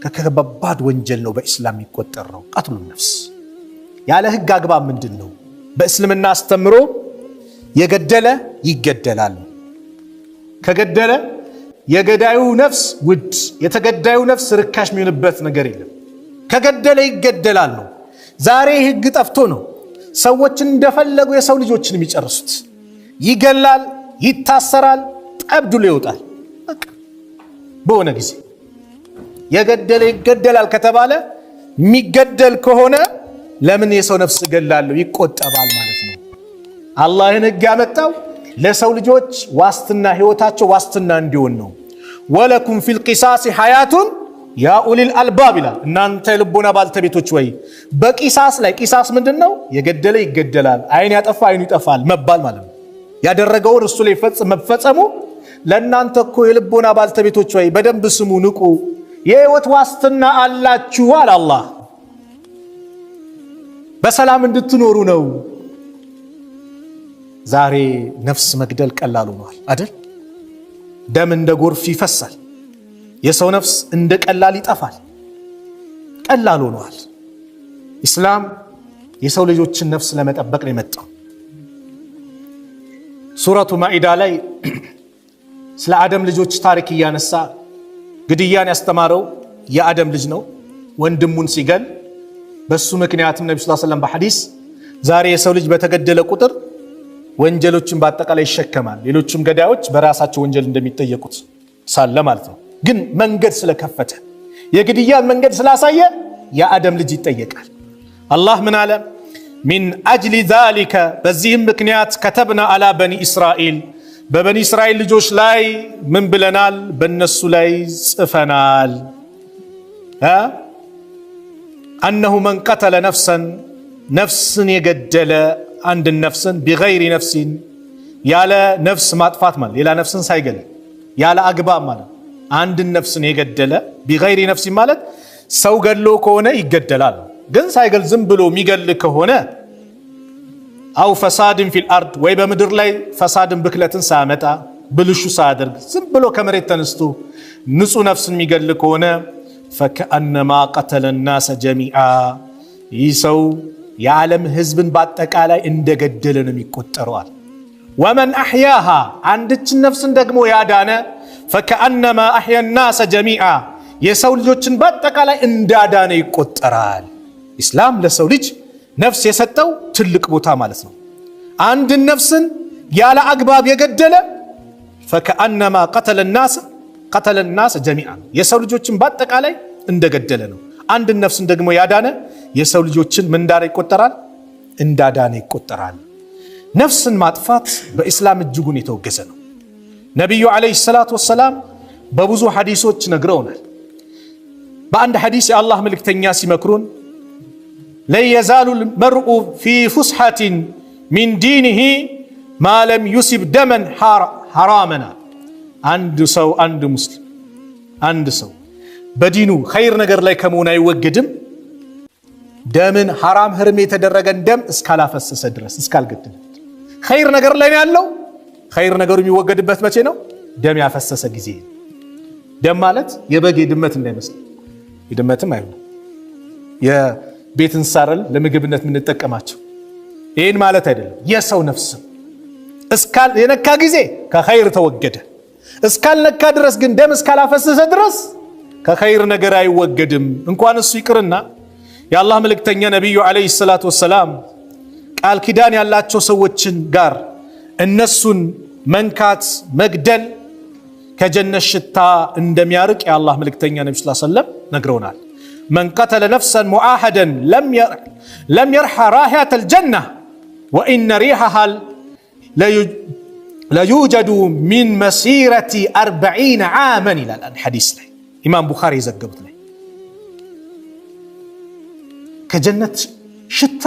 ከከባድ ወንጀል ነው በኢስላም የሚቆጠር ነው። قتل النفس ያለ ህግ አግባብ ምንድን ነው? በእስልምና አስተምሮ የገደለ ይገደላል። ከገደለ የገዳዩ ነፍስ ውድ፣ የተገዳዩ ነፍስ ርካሽ የሚሆንበት ነገር የለም። ከገደለ ይገደላል ነው። ዛሬ ህግ ጠፍቶ ነው ሰዎች እንደፈለጉ የሰው ልጆችን የሚጨርሱት። ይገላል፣ ይታሰራል፣ ጠብድሎ ይወጣል። በሆነ ጊዜ የገደለ ይገደላል ከተባለ የሚገደል ከሆነ ለምን የሰው ነፍስ እገላለሁ? ይቆጠባል ማለት ነው። አላህን ህግ ያመጣው ለሰው ልጆች ዋስትና ህይወታቸው ዋስትና እንዲሆን ነው። ولكم في القصاص حياة يا أولي الألباب ይላል። እናንተ የልቦና ባልተቤቶች ወይ በቂሳስ ላይ ቂሳስ ምንድን ነው? የገደለ ይገደላል፣ አይን ያጠፋ አይኑ ይጠፋል መባል ማለት ነው። ያደረገውን እሱ ላይ መፈጸሙ ለእናንተ እኮ የልቦና ባልተቤቶች ወይ በደንብ ስሙ፣ ንቁ፣ የህይወት ዋስትና አላችሁ አለ አላህ። በሰላም እንድትኖሩ ነው። ዛሬ ነፍስ መግደል ቀላል ሆኗል አይደል? ደም እንደ ጎርፍ ይፈሳል። የሰው ነፍስ እንደ ቀላል ይጠፋል። ቀላል ሆኗል። ኢስላም የሰው ልጆችን ነፍስ ለመጠበቅ ነው የመጣው። ሱረቱ ማኢዳ ላይ ስለ አደም ልጆች ታሪክ እያነሳ ግድያን ያስተማረው የአደም ልጅ ነው ወንድሙን ሲገል። በሱ ምክንያትም ነቢ ስ ሰለም በሐዲስ ዛሬ የሰው ልጅ በተገደለ ቁጥር ወንጀሎችን በአጠቃላይ ይሸከማል፣ ሌሎችም ገዳዮች በራሳቸው ወንጀል እንደሚጠየቁት ሳለ ማለት ነው። ግን መንገድ ስለከፈተ የግድያን መንገድ ስላሳየ የአደም ልጅ ይጠየቃል። አላህ ምን አለ? من أجل ذلك በዚህም ምክንያት كتبنا على بني إسرائيل በበኒ እስራኤል ልጆች ላይ ምን ብለናል? በእነሱ ላይ ጽፈናል። أنه من قتل نفسا ነፍስን የገደለ አንድን ነፍስን بغير نفس ያለ ነፍስ ማጥፋት ማለት ሌላ ነፍስን ሳይገል ያለ አግባብ ማለት አንድን ነፍስን የገደለ بغير نفس ማለት ሰው ገድሎ ከሆነ ይገደላል። ግን ሳይገል ዝም ብሎ የሚገል ከሆነ أو فساد في الأرض ወይ በምድር ላይ ፈሳድን ብክለትን ሳያመጣ ብልሹ ሳያደርግ ዝም ብሎ ከመሬት ተነስቶ ንጹህ ነፍስን የሚገል ከሆነ فكأنما قتل الناس جميعا ይህ ሰው የዓለም ሕዝብን በአጠቃላይ እንደገደለ ነው የሚቆጠረዋል። ومن أحياها አንድችን ነፍስን ደግሞ ያዳነ فكأنما أحيا الناس جميعا የሰው ልጆችን በአጠቃላይ እንዳዳነ ይቆጠራል። ኢስላም ለሰው ልጅ ነፍስ የሰጠው ትልቅ ቦታ ማለት ነው። አንድን ነፍስን ያለ አግባብ የገደለ فكأنما قتل الناس جميعا የሰው ልጆችን በአጠቃላይ እንደገደለ ነው። አንድን ነፍስን ደግሞ ያዳነ የሰው ልጆችን ምን እንዳለ ይቆጠራል? እንዳዳነ ይቆጠራል። ነፍስን ማጥፋት በኢስላም እጅጉን የተወገዘ ነው። ነቢዩ عليه الصلاة والسلام በብዙ ሐዲሶች ነግረውናል። በአንድ ሐዲስ የአላህ መልእክተኛ ሲመክሩን لا يزال المرء في فسحة من دينه ما لم يصب دما حراما። አንድ ሰው አንድ ሙስሊም አንድ ሰው በዲኑ ኸይር ነገር ላይ ከመሆን አይወገድም ደምን ሐራም ህርም የተደረገን ደም እስካላፈሰሰ ድረስ እስካልገደለ ኸይር ነገር ላይ ያለው ኸይር ነገሩ የሚወገድበት መቼ ነው? ደም ያፈሰሰ ጊዜ። ደም ማለት የበግ የድመት እንዳይመስል፣ የድመትም አይሆንም የቤት እንስሳ አይደል ለምግብነት የምንጠቀማቸው። ይህን ማለት አይደለም። የሰው ነፍስም እስካል የነካ ጊዜ ከኸይር ተወገደ። እስካልነካ ድረስ ግን ደም እስካላፈሰሰ ድረስ ከኸይር ነገር አይወገድም። እንኳን እሱ ይቅርና የአላህ መልእክተኛ ነቢዩ ዓለይሂ ሰላቱ ወሰላም ቃል ኪዳን ያላቸው ሰዎችን ጋር እነሱን መንካት መግደል ከጀነት ሽታ እንደሚያርቅ የአላህ መልእክተኛ ነቢ ስ ሰለም ነግረውናል። መን ቀተለ ነፍሰን ሙዓሀደን ለም የርሐ ራሒያተ ልጀና ወኢነ ሪሐሃ ለዩጀዱ ሚን መሲረቲ 40 ዓመን ይላል አንድ ሐዲስ ላይ ኢማም ቡኻሪ የዘገቡት ላይ ከጀነት ሽታ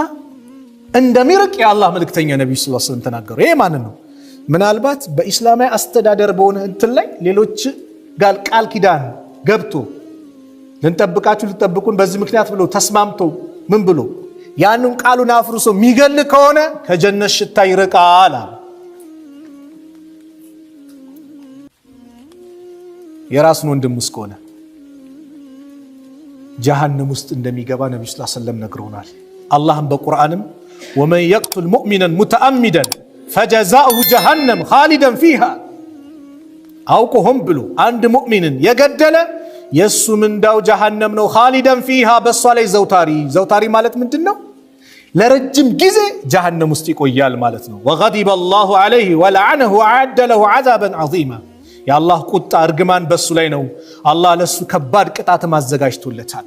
እንደሚርቅ የአላህ መልእክተኛ ነቢዩ ስ ስለም ተናገሩ። ይሄ ማንን ነው? ምናልባት በኢስላማዊ አስተዳደር በሆነ እንትን ላይ ሌሎች ጋር ቃል ኪዳን ገብቶ ልንጠብቃችሁ ልጠብቁን በዚህ ምክንያት ብሎ ተስማምቶ ምን ብሎ ያንን ቃሉን አፍርሶ የሚገል ከሆነ ከጀነት ሽታ ይርቃል አሉ። የራሱን ወንድም ውስጥ ከሆነ ጀሃነም ውስጥ እንደሚገባ ነቢዩ صلى الله عليه وسلم ነግረውናል። አላህም በቁርአንም ومن يقتل مؤمنا متعمدا فجزاؤه جهنم خالدا فيها፣ አውቆ ሆን ብሎ አንድ ሙእሚንን የገደለ የእሱ ምንዳው ጀሃነም ነው። خالدا فيها በእሷ ላይ ዘውታሪ። ዘውታሪ ማለት ምንድን ነው? ለረጅም ጊዜ ጀሃነም ውስጥ ይቆያል ማለት ነው። وغضب الله عليه ولعنه وأعد له عذابا عظيما፣ የአላህ ቁጣ እርግማን በሱ ላይ ነው። አላህ ለሱ ከባድ ቅጣትም አዘጋጅቶለታል።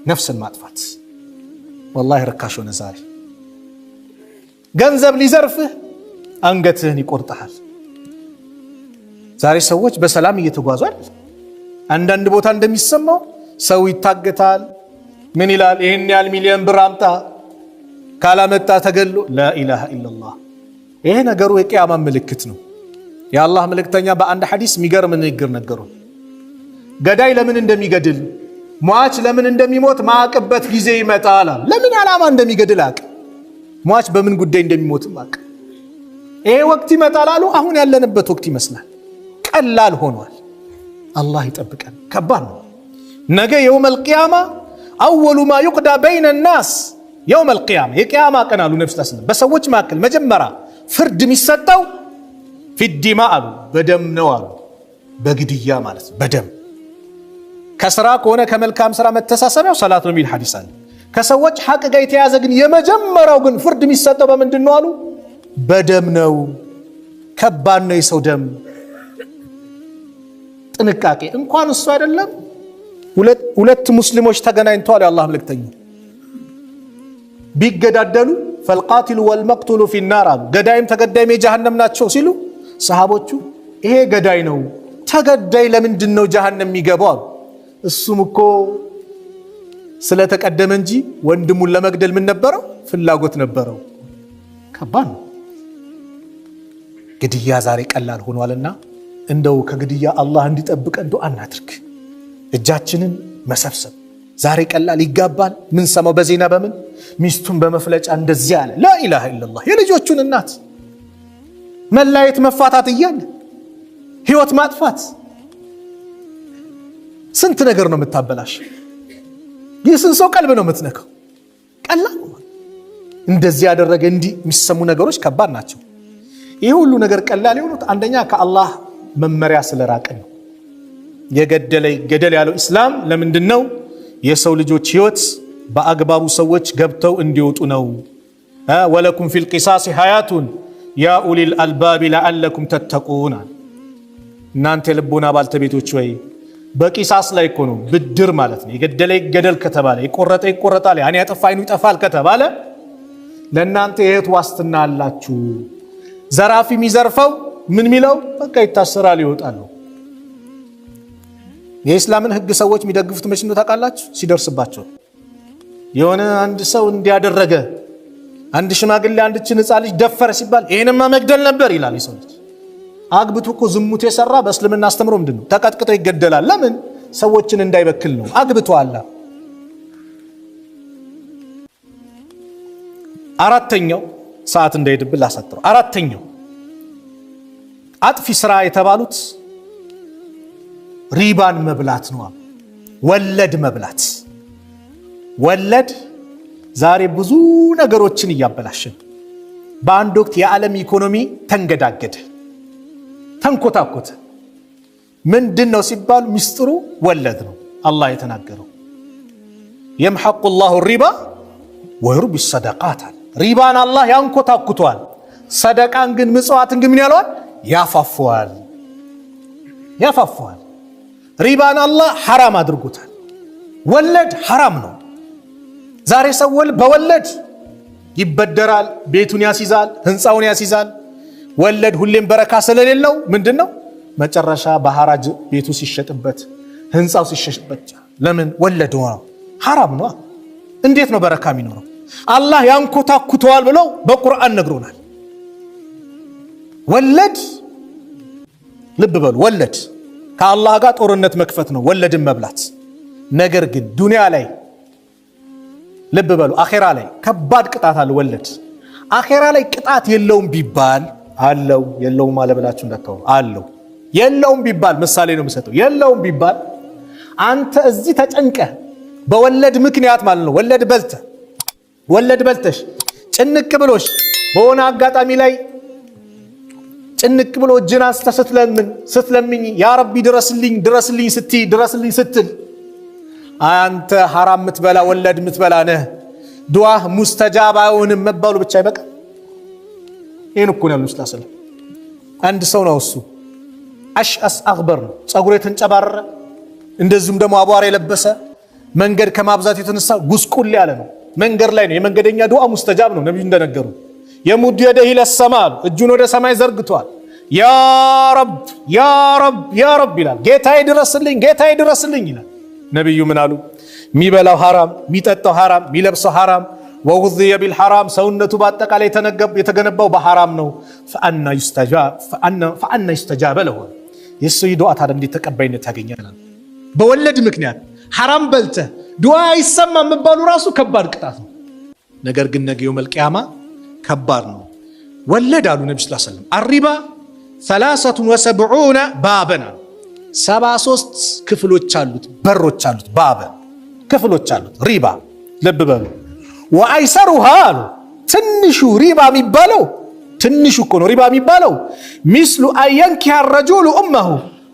ነፍስን ማጥፋት ወላሂ ርካሽ ሆነ ዛሬ። ገንዘብ ሊዘርፍህ አንገትህን ይቆርጠሃል። ዛሬ ሰዎች በሰላም እየተጓዙ አይደል? አንዳንድ ቦታ እንደሚሰማው ሰው ይታገታል። ምን ይላል? ይህን ያህል ሚሊዮን ብር አምጣ፣ ካላመጣ ተገሎ። ላኢላሃ ኢለላህ። ይሄ ነገሩ የቅያማ ምልክት ነው። የአላህ መልእክተኛ በአንድ ሐዲስ የሚገርም ንግግር ነገሩ። ገዳይ ለምን እንደሚገድል ሟች ለምን እንደሚሞት ማዕቅበት ጊዜ ይመጣል። ለምን ዓላማ እንደሚገድል አቅ፣ ሟች በምን ጉዳይ እንደሚሞትም አቅ። ይሄ ወቅት ይመጣል አሉ። አሁን ያለንበት ወቅት ይመስላል ቀላል ሆኗል። አላህ ይጠብቀን። ከባድ ነው። ነገ يوم القيامة أول ما يقضى بين الناس يوم القيامة፣ የቅያማ ቀን አሉ ነቢ ስ በሰዎች መካከል መጀመሪያ ፍርድ የሚሰጠው في الدماء አሉ፣ በደም ነው አሉ። በግድያ ማለት ነው፣ በደም ከስራ ከሆነ ከመልካም ስራ መተሳሰቢያው ሰላት ነው የሚል ሐዲስ አለ። ከሰዎች ሐቅ ጋር የተያዘ ግን የመጀመሪያው ግን ፍርድ የሚሰጠው በምንድን ነው አሉ? በደም ነው። ከባድ ነው የሰው ደም። ጥንቃቄ እንኳን እሱ አይደለም፣ ሁለት ሙስሊሞች ተገናኝተዋል። የአላህ መልእክተኛ ቢገዳደሉ فالقاتل والمقتول في النار አሉ። ገዳይም ተገዳይም የጀሃነም ናቸው ሲሉ ሰሃቦቹ ይሄ ገዳይ ነው፣ ተገዳይ ለምንድን ነው ጀሃነም የሚገባው አሉ። እሱም እኮ ስለተቀደመ እንጂ ወንድሙን ለመግደል ምን ነበረው? ፍላጎት ነበረው። ከባድ ነው ግድያ ዛሬ ቀላል ሆኗልና እንደው ከግድያ አላህ እንዲጠብቀን ዱዓ እናድርግ። እጃችንን መሰብሰብ ዛሬ ቀላል ይጋባል። ምን ሰማው በዜና በምን ሚስቱን በመፍለጫ እንደዚህ አለ። ላኢላሃ ኢለላህ። የልጆቹን እናት መላየት መፋታት እያለ ህይወት ማጥፋት ስንት ነገር ነው የምታበላሽ። ይህ ስንት ሰው ቀልብ ነው የምትነካው። ቀላል እንደዚህ ያደረገ እንዲህ የሚሰሙ ነገሮች ከባድ ናቸው። ይህ ሁሉ ነገር ቀላል የሆኑት አንደኛ ከአላህ መመሪያ ስለራቅን ነው። የገደለ ገደል ያለው ኢስላም ለምንድን ነው? የሰው ልጆች ህይወት በአግባቡ ሰዎች ገብተው እንዲወጡ ነው። ولكم في القصاص حياة يا أولي الألباب لعلكم تتقون። እናንተ የልቦና ባልተቤቶች ወይ በቂሳስ ላይ እኮ ነው ብድር ማለት ነው። የገደለ ይገደል ከተባለ የቆረጠ ይቆረጣል፣ ያን ያጠፋ አይኑ ይጠፋል ከተባለ ለእናንተ የህይወት ዋስትና አላችሁ። ዘራፊ የሚዘርፈው ምን የሚለው በቃ ይታሰራል፣ ይወጣሉ። የኢስላምን ህግ ሰዎች የሚደግፉት መች ነው ታውቃላችሁ? ሲደርስባቸው የሆነ አንድ ሰው እንዲያደረገ አንድ ሽማግሌ አንድችን ሕፃን ልጅ ደፈረ ሲባል ይሄንማ መግደል ነበር ይላል የሰው ልጅ። አግብቶ እኮ ዝሙት የሰራ በእስልምና አስተምሮ ምንድን ነው? ተቀጥቅጦ ይገደላል። ለምን? ሰዎችን እንዳይበክል ነው። አግብቶ አላ። አራተኛው ሰዓት እንዳይሄድብን ላሳጥረው። አራተኛው አጥፊ ስራ የተባሉት ሪባን መብላት ነው። ወለድ መብላት። ወለድ ዛሬ ብዙ ነገሮችን እያበላሸን፣ በአንድ ወቅት የዓለም ኢኮኖሚ ተንገዳገደ፣ ተንኮታኮተ። ምንድን ነው ሲባሉ ሚስጥሩ ወለድ ነው። አላህ የተናገረው يمحق الله الربا ويربي الصدقات አለ። ሪባን አላህ ያንኮታኩቷል፣ ሰደቃን ግን ምጽዋትን ግን ምን ያለዋል? ያፋፈዋል፣ ያፋፈዋል። ሪባን አላህ ሐራም አድርጎታል። ወለድ ሐራም ነው። ዛሬ ሰው በወለድ ይበደራል፣ ቤቱን ያስይዛል፣ ህንፃውን ያስይዛል። ወለድ ሁሌም በረካ ስለሌለው ምንድን ነው መጨረሻ በሐራጅ ቤቱ ሲሸጥበት፣ ህንፃው ሲሸጥበት፣ ለምን ወለድ ነው ሐራም ነው። እንዴት ነው በረካ የሚኖረው? አላህ ያንኮታኩተዋል ብለው በቁርአን ነግሮናል። ወለድ ልብ በሉ፣ ወለድ ከአላህ ጋር ጦርነት መክፈት ነው፣ ወለድን መብላት። ነገር ግን ዱንያ ላይ ልብ በሉ፣ አኼራ ላይ ከባድ ቅጣት አለ። ወለድ አኼራ ላይ ቅጣት የለውም ቢባል አለው። የለውም አለ ብላችሁ እንዳታወሩ። አለው። የለውም ቢባል ምሳሌ ነው የምሰጠው። የለውም ቢባል አንተ እዚህ ተጨንቀህ በወለድ ምክንያት ማለት ነው። ወለድ በልተህ፣ ወለድ በልተሽ ጭንቅ ብሎሽ በሆነ አጋጣሚ ላይ ጭንቅ ብሎ እጅን አንስተህ ስትለምን፣ ስትለምኝ፣ ያ ረቢ ድረስልኝ፣ ድረስልኝ ስትይ፣ ድረስልኝ ስትል፣ አንተ ሐራም ምትበላ፣ ወለድ ምትበላ ነህ፣ ዱዓህ ሙስተጃብ አይሆንም መባሉ ብቻ ይበቃ። ይህን እኮ ነው ያሉት ስላ አንድ ሰው ነው እሱ፣ أشعث أغبر ነው፣ ፀጉሩ የተንጨባረረ እንደዚሁም ደግሞ አቧራ የለበሰ፣ መንገድ ከማብዛት የተነሳ ጉስቁል ያለ ነው። መንገድ ላይ ነው። የመንገደኛ ዱዓ ሙስተጃብ ነው። ነቢዩ እንደነገሩ يمد يديه إلى السماء፣ እጁን ወደ ሰማይ ዘርግቷል። ያ ረብ፣ ያ ረብ፣ ያ ረብ ይላል። ጌታዬ ድረስልኝ፣ ጌታዬ ድረስልኝ ይላል። ነቢዩ ምን አሉ? የሚበላው ሐራም፣ የሚጠጣው ሐራም፣ የሚለብሰው ሐራም፣ وغذي بالحرام፣ ሰውነቱ በአጠቃላይ የተገነባው በሐራም ነው። فأنى يستجاب له፣ የሱ ዱዓ ታዲያ እንዴት ተቀባይነት ያገኛል? በወለድ ምክንያት ሐራም በልተህ ዱዓ አይሰማም መባሉ ራሱ ከባድ ቅጣት ነው። ነገር ግን ነገ የውመል ቂያማ ከባድ ነው። ወለድ አሉ ነቢ ስ ሰለም الربا 73 بابا አሉ። 73 ክፍሎች አሉት፣ በሮች አሉት፣ بابا ክፍሎች አሉት። ሪባ ልብ በሉ። وأيسرها አሉ፣ ትንሹ ሪባ የሚባለው፣ ትንሹ እኮ ነው ሪባ የሚባለው፣ مثل أن ينكح الرجل أمه፣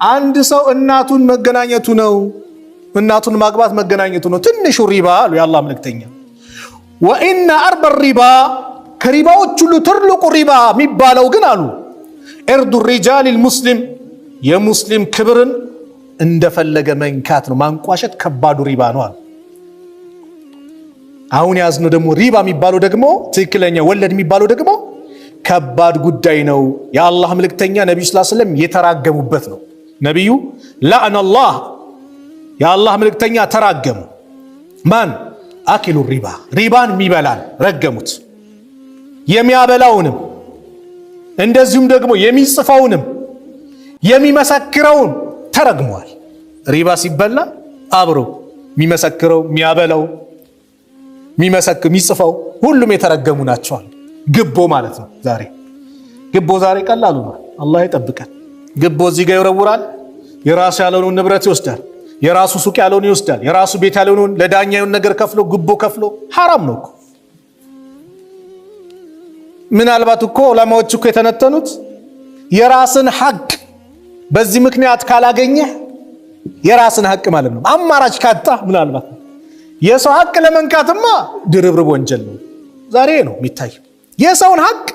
አንድ ሰው እናቱን መገናኘቱ ነው። እናቱን ማግባት መገናኘቱ ነው ትንሹ ሪባ አሉ የአላህ መልእክተኛ። وإن أربى الربا፣ ከሪባዎች ሁሉ ትልቁ ሪባ የሚባለው ግን አሉ عرض الرجل المسلم፣ የሙስሊም ክብርን እንደፈለገ መንካት ነው፣ ማንቋሸት ከባዱ ሪባ ነው አሉ። አሁን ያዝነው ደግሞ ሪባ የሚባለው ደግሞ፣ ትክክለኛ ወለድ የሚባለው ደግሞ ከባድ ጉዳይ ነው። የአላህ መልእክተኛ ነቢዩ ስ ስለም የተራገሙበት ነው። ነቢዩ لعن الله፣ የአላህ መልእክተኛ ተራገሙ። ማን? آكل الربا፣ ሪባን የሚበላን ረገሙት። የሚያበላውንም እንደዚሁም ደግሞ የሚጽፈውንም የሚመሰክረውን ተረግሟል። ሪባ ሲበላ አብሮ የሚመሰክረው፣ የሚያበላው፣ የሚመሰክር፣ የሚጽፈው ሁሉም የተረገሙ ናቸዋል። ግቦ ማለት ነው። ዛሬ ግቦ ዛሬ ቀላሉ ነው። አላህ ይጠብቀን። ግቦ እዚህ ጋር ይወረውራል። የራሱ ያልሆነውን ንብረት ይወስዳል። የራሱ ሱቅ ያልሆነውን ይወስዳል። የራሱ ቤት ያልሆነውን ለዳኛ የሆነ ነገር ከፍሎ፣ ግቦ ከፍሎ፣ ሐራም ነው እኮ። ምናልባት እኮ ዑለማዎች እኮ የተነተኑት የራስን ሐቅ በዚህ ምክንያት ካላገኘህ፣ የራስን ሐቅ ማለት ነው። አማራጭ ካጣ ምናልባት የሰው ሐቅ ለመንካትማ ድርብርብ ወንጀል ነው። ዛሬ ነው የሚታየው። የሰውን ሐቅ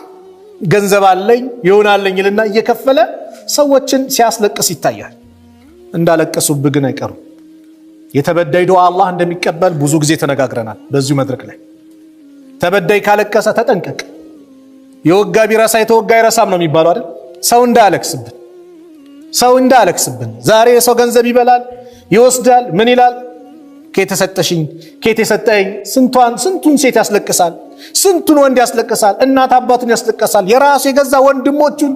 ገንዘብ አለኝ ይሆናለኝ ይልና እየከፈለ ሰዎችን ሲያስለቅስ ይታያል። እንዳለቀሱብህ ግን አይቀሩም። የተበዳይ ዱዓ አላህ እንደሚቀበል ብዙ ጊዜ ተነጋግረናል በዚሁ መድረክ ላይ። ተበዳይ ካለቀሰ ተጠንቀቅ። የወጋ ቢረሳ የተወጋ አይረሳም ነው የሚባለው አይደል? ሰው እንዳያለቅስብን፣ ሰው እንዳያለቅስብን። ዛሬ የሰው ገንዘብ ይበላል፣ ይወስዳል፣ ምን ይላል? ከየት የሰጠሽኝ፣ ከየት የሰጠኝ፣ ስንቷን ስንቱን ሴት ያስለቅሳል፣ ስንቱን ወንድ ያስለቅሳል፣ እናት አባቱን ያስለቅሳል፣ የራሱ የገዛ ወንድሞቹን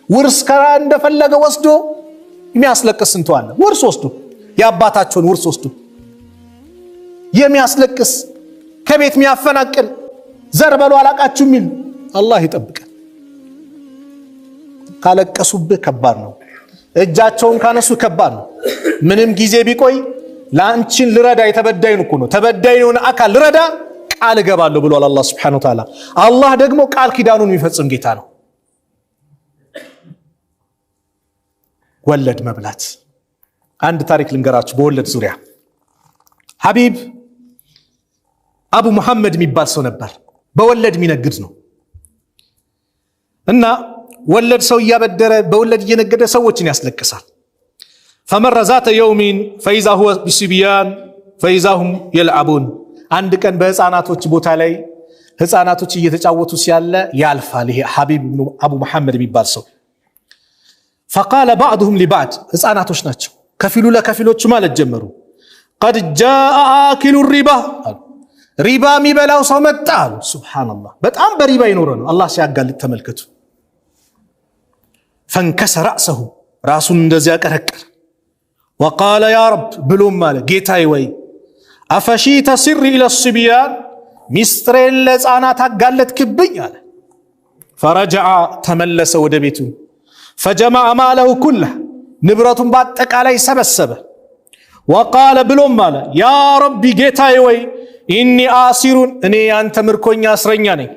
ውርስ ከራ እንደፈለገ ወስዶ የሚያስለቅስ ስንቱ አለ። ውርስ ወስዶ፣ የአባታቸውን ውርስ ወስዶ የሚያስለቅስ፣ ከቤት የሚያፈናቅል፣ ዘር በሉ አላቃችሁ የሚል፣ አላህ ይጠብቀን። ካለቀሱብህ ከባድ ነው። እጃቸውን ካነሱ ከባድ ነው። ምንም ጊዜ ቢቆይ ለአንቺን ልረዳ፣ የተበዳይን እኮ ነው፣ ተበዳይን የሆነ አካል ልረዳ ቃል እገባለሁ ብሏል አላህ ሱብሓነሁ ወተዓላ። አላህ ደግሞ ቃል ኪዳኑን የሚፈጽም ጌታ ነው። ወለድ መብላት፣ አንድ ታሪክ ልንገራችሁ በወለድ ዙሪያ። ሀቢብ አቡ ሙሐመድ የሚባል ሰው ነበር። በወለድ የሚነግድ ነው እና ወለድ ሰው እያበደረ በወለድ እየነገደ ሰዎችን ያስለቅሳል። فمر ذات يوم فإذا هو بصبيان فإذا هم يلعبون። አንድ ቀን በህፃናቶች ቦታ ላይ ህፃናቶች እየተጫወቱ ሲያለ ያልፋል። ይሄ ሐቢብ አቡ መሐመድ የሚባል ሰው فقال بعضهم لبعض፣ ህፃናቶች ናቸው። ከፊሉ ለከፊሎቹ ማለት ጀመሩ። قد جاء آكل الربا፣ ሪባ የሚበላው ሰው መጣ አሉ። ሱብሓነላህ፣ በጣም በሪባ የኖረ ነው። አላህ ሲያጋልጥ ተመልከቱ። فانكس رأسه፣ ራሱን እንደዚያ ቀረቀረ። وقال يا رب ብሎም አለ፣ ጌታዬ ወይ أفشيت سري إلى الصبيان። ሚስጥሬን ለሕፃናት አጋለጥክብኝ አለ። فرجع ተመለሰ ወደ ቤቱ። فجمع ماله كله ንብረቱን በአጠቃላይ ሰበሰበ። وقال ብሎም አለ يا ربي ጌታዬ ወይ إني أسير እኔ ያንተ ምርኮኛ እስረኛ ነኝ።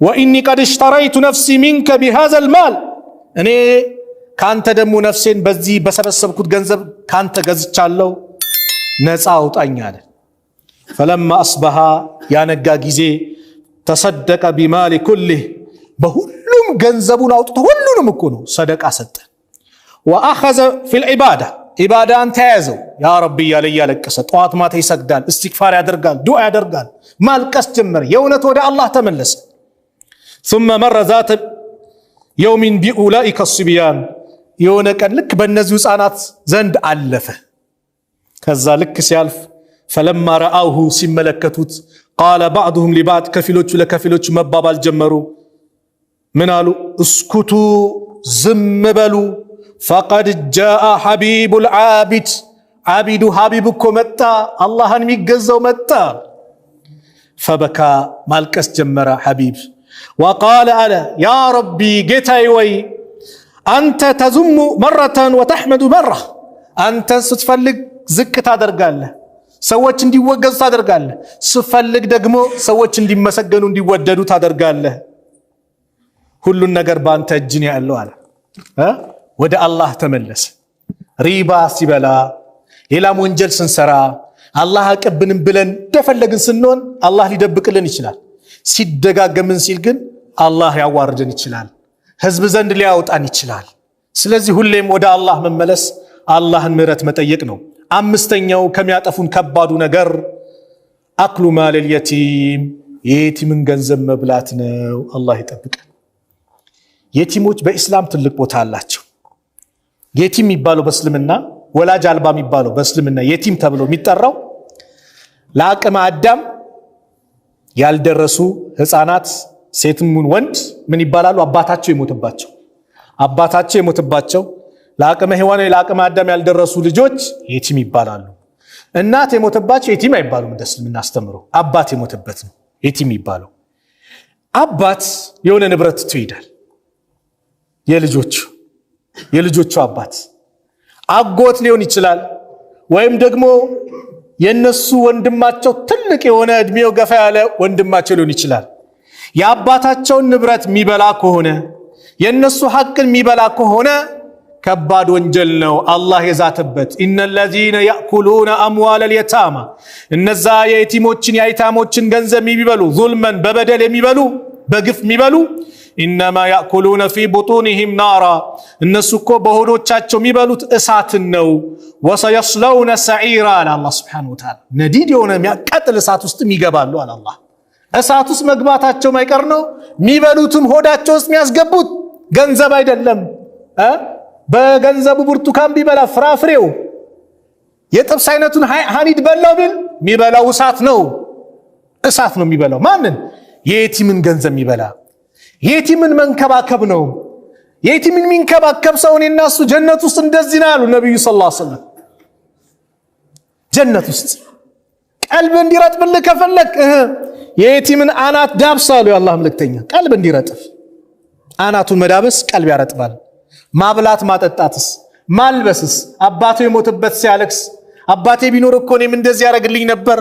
وإني قد اشتريت نفسي منك بهذا المال እኔ ካንተ ደግሞ ነፍሴን በዚህ በሰበሰብኩት ገንዘብ ካንተ ገዝቻለሁ፣ ነፃ አውጣኝ አለ። فلما أصبح ያነጋ ጊዜ تصدق بماله كله በሁሉም ገንዘቡን አውጥቶ ሁሉንም እኮ ነው ሰደቃ ሰጠ። وأخذ في العبادة ኢባዳን ተያያዘው። يا ربي እያለ እያለቀሰ ጠዋት ማታ ይሰግዳል፣ እስትግፋር ያደርጋል፣ ዱዓ ያደርጋል። ማልቀስ ጀመረ። የእውነት ወደ አላህ ተመለሰ። ثم مر ذات يوم بأولئك الصبيان የሆነ ቀን ልክ በእነዚሁ ሕፃናት ዘንድ አለፈ። ከዛ ልክ ሲያልፍ فلما رأوه ሲመለከቱት قال بعضهم لبعض ከፊሎቹ ለከፊሎቹ መባባል ጀመሩ። ምን አሉ? اسكتوا ዝም በሉ፣ فقد جاء حبيب العابد ዓቢዱ ሀቢብ እኮ መጣ፣ አላህን የሚገዛው መጣ። فبكى ማልቀስ ጀመረ ሐቢብ። وقال አለ يا ربي ጌታዬ ወይ أنت تذم مرة وتحمد مرة፣ አንተን ስትፈልግ ዝቅ ታደርጋለህ፣ ሰዎች እንዲወገዙ ታደርጋለህ። ስትፈልግ ደግሞ ሰዎች እንዲመሰገኑ እንዲወደዱ ታደርጋለህ። ሁሉን ነገር በአንተ እጅ ነው ያለው አለ። ወደ አላህ ተመለሰ። ሪባ ሲበላ ሌላም ወንጀል ስንሰራ አላህ አቀብንም ብለን እንደፈለግን ስንሆን አላህ ሊደብቅልን ይችላል። ሲደጋገምን ሲል ግን አላህ ያዋርደን ይችላል። ህዝብ ዘንድ ሊያወጣን ይችላል። ስለዚህ ሁሌም ወደ አላህ መመለስ አላህን ምህረት መጠየቅ ነው። አምስተኛው ከሚያጠፉን ከባዱ ነገር أكل مال اليتيم የየቲምን ገንዘብ መብላት ነው። አላህ ይጠብቀን። የቲሞች በኢስላም ትልቅ ቦታ አላቸው። የቲም የሚባለው በእስልምና ወላጅ አልባ የሚባለው በእስልምና የቲም ተብሎ የሚጠራው ለአቅመ አዳም ያልደረሱ ህፃናት ሴትም ወንድ ምን ይባላሉ? አባታቸው የሞተባቸው ለአቅመ ሔዋን ለአቅመ አዳም ያልደረሱ ልጆች የቲም ይባላሉ። እናት የሞተባቸው የቲም አይባሉም። እንደ እስልምና አስተምሮ አባት የሞተበት ነው የቲም የሚባለው። አባት የሆነ ንብረት ትቶ ይሄዳል። የልጆቹ አባት አጎት ሊሆን ይችላል፣ ወይም ደግሞ የነሱ ወንድማቸው ትልቅ የሆነ እድሜው ገፋ ያለ ወንድማቸው ሊሆን ይችላል። የአባታቸውን ንብረት የሚበላ ከሆነ፣ የነሱ ሐቅን የሚበላ ከሆነ ከባድ ወንጀል ነው። አላህ የዛተበት إن الذين يأكلون أموال اليتامى እነዛ የየቲሞችን የአይታሞችን ገንዘብ የሚበሉ ظلما በበደል የሚበሉ፣ በግፍ የሚበሉ إنما يأكلون في بطونهم نارا እነሱ እኮ በሆዶቻቸው የሚበሉት እሳትን ነው። وسيصلون سعيرا አለ አላህ سبحانه وتعالى። ነዲድ የሆነ የሚያቃጥል እሳት ውስጥም ይገባሉ አለ አላህ። እሳት ውስጥ መግባታቸው ማይቀር ነው። የሚበሉትም ሆዳቸው ውስጥ የሚያስገቡት ገንዘብ አይደለም። በገንዘቡ ብርቱካን ቢበላ፣ ፍራፍሬው፣ የጥብስ አይነቱን ሀኒድ በላው ቢል የሚበላው እሳት ነው። እሳት ነው የሚበላው። ማንን? የየቲምን ገንዘብ የሚበላ። የቲምን መንከባከብ ነው። የቲምን የሚንከባከብ ሰው እኔና እሱ ጀነት ውስጥ እንደዚህ ነው አሉ ነቢዩ صلى الله عليه وسلم። ጀነት ውስጥ ቀልብ እንዲረጥብልህ ከፈለግ የየቲምን አናት ዳብስ አሉ የአላህ መልእክተኛ። ቀልብ እንዲረጥብ አናቱን መዳበስ ቀልብ ያረጥባል። ማብላት ማጠጣትስ፣ ማልበስስ፣ አባቱ የሞተበት ሲያለቅስ አባቴ ቢኖር እኮ እኔም እንደዚህ ያደርግልኝ ነበር፣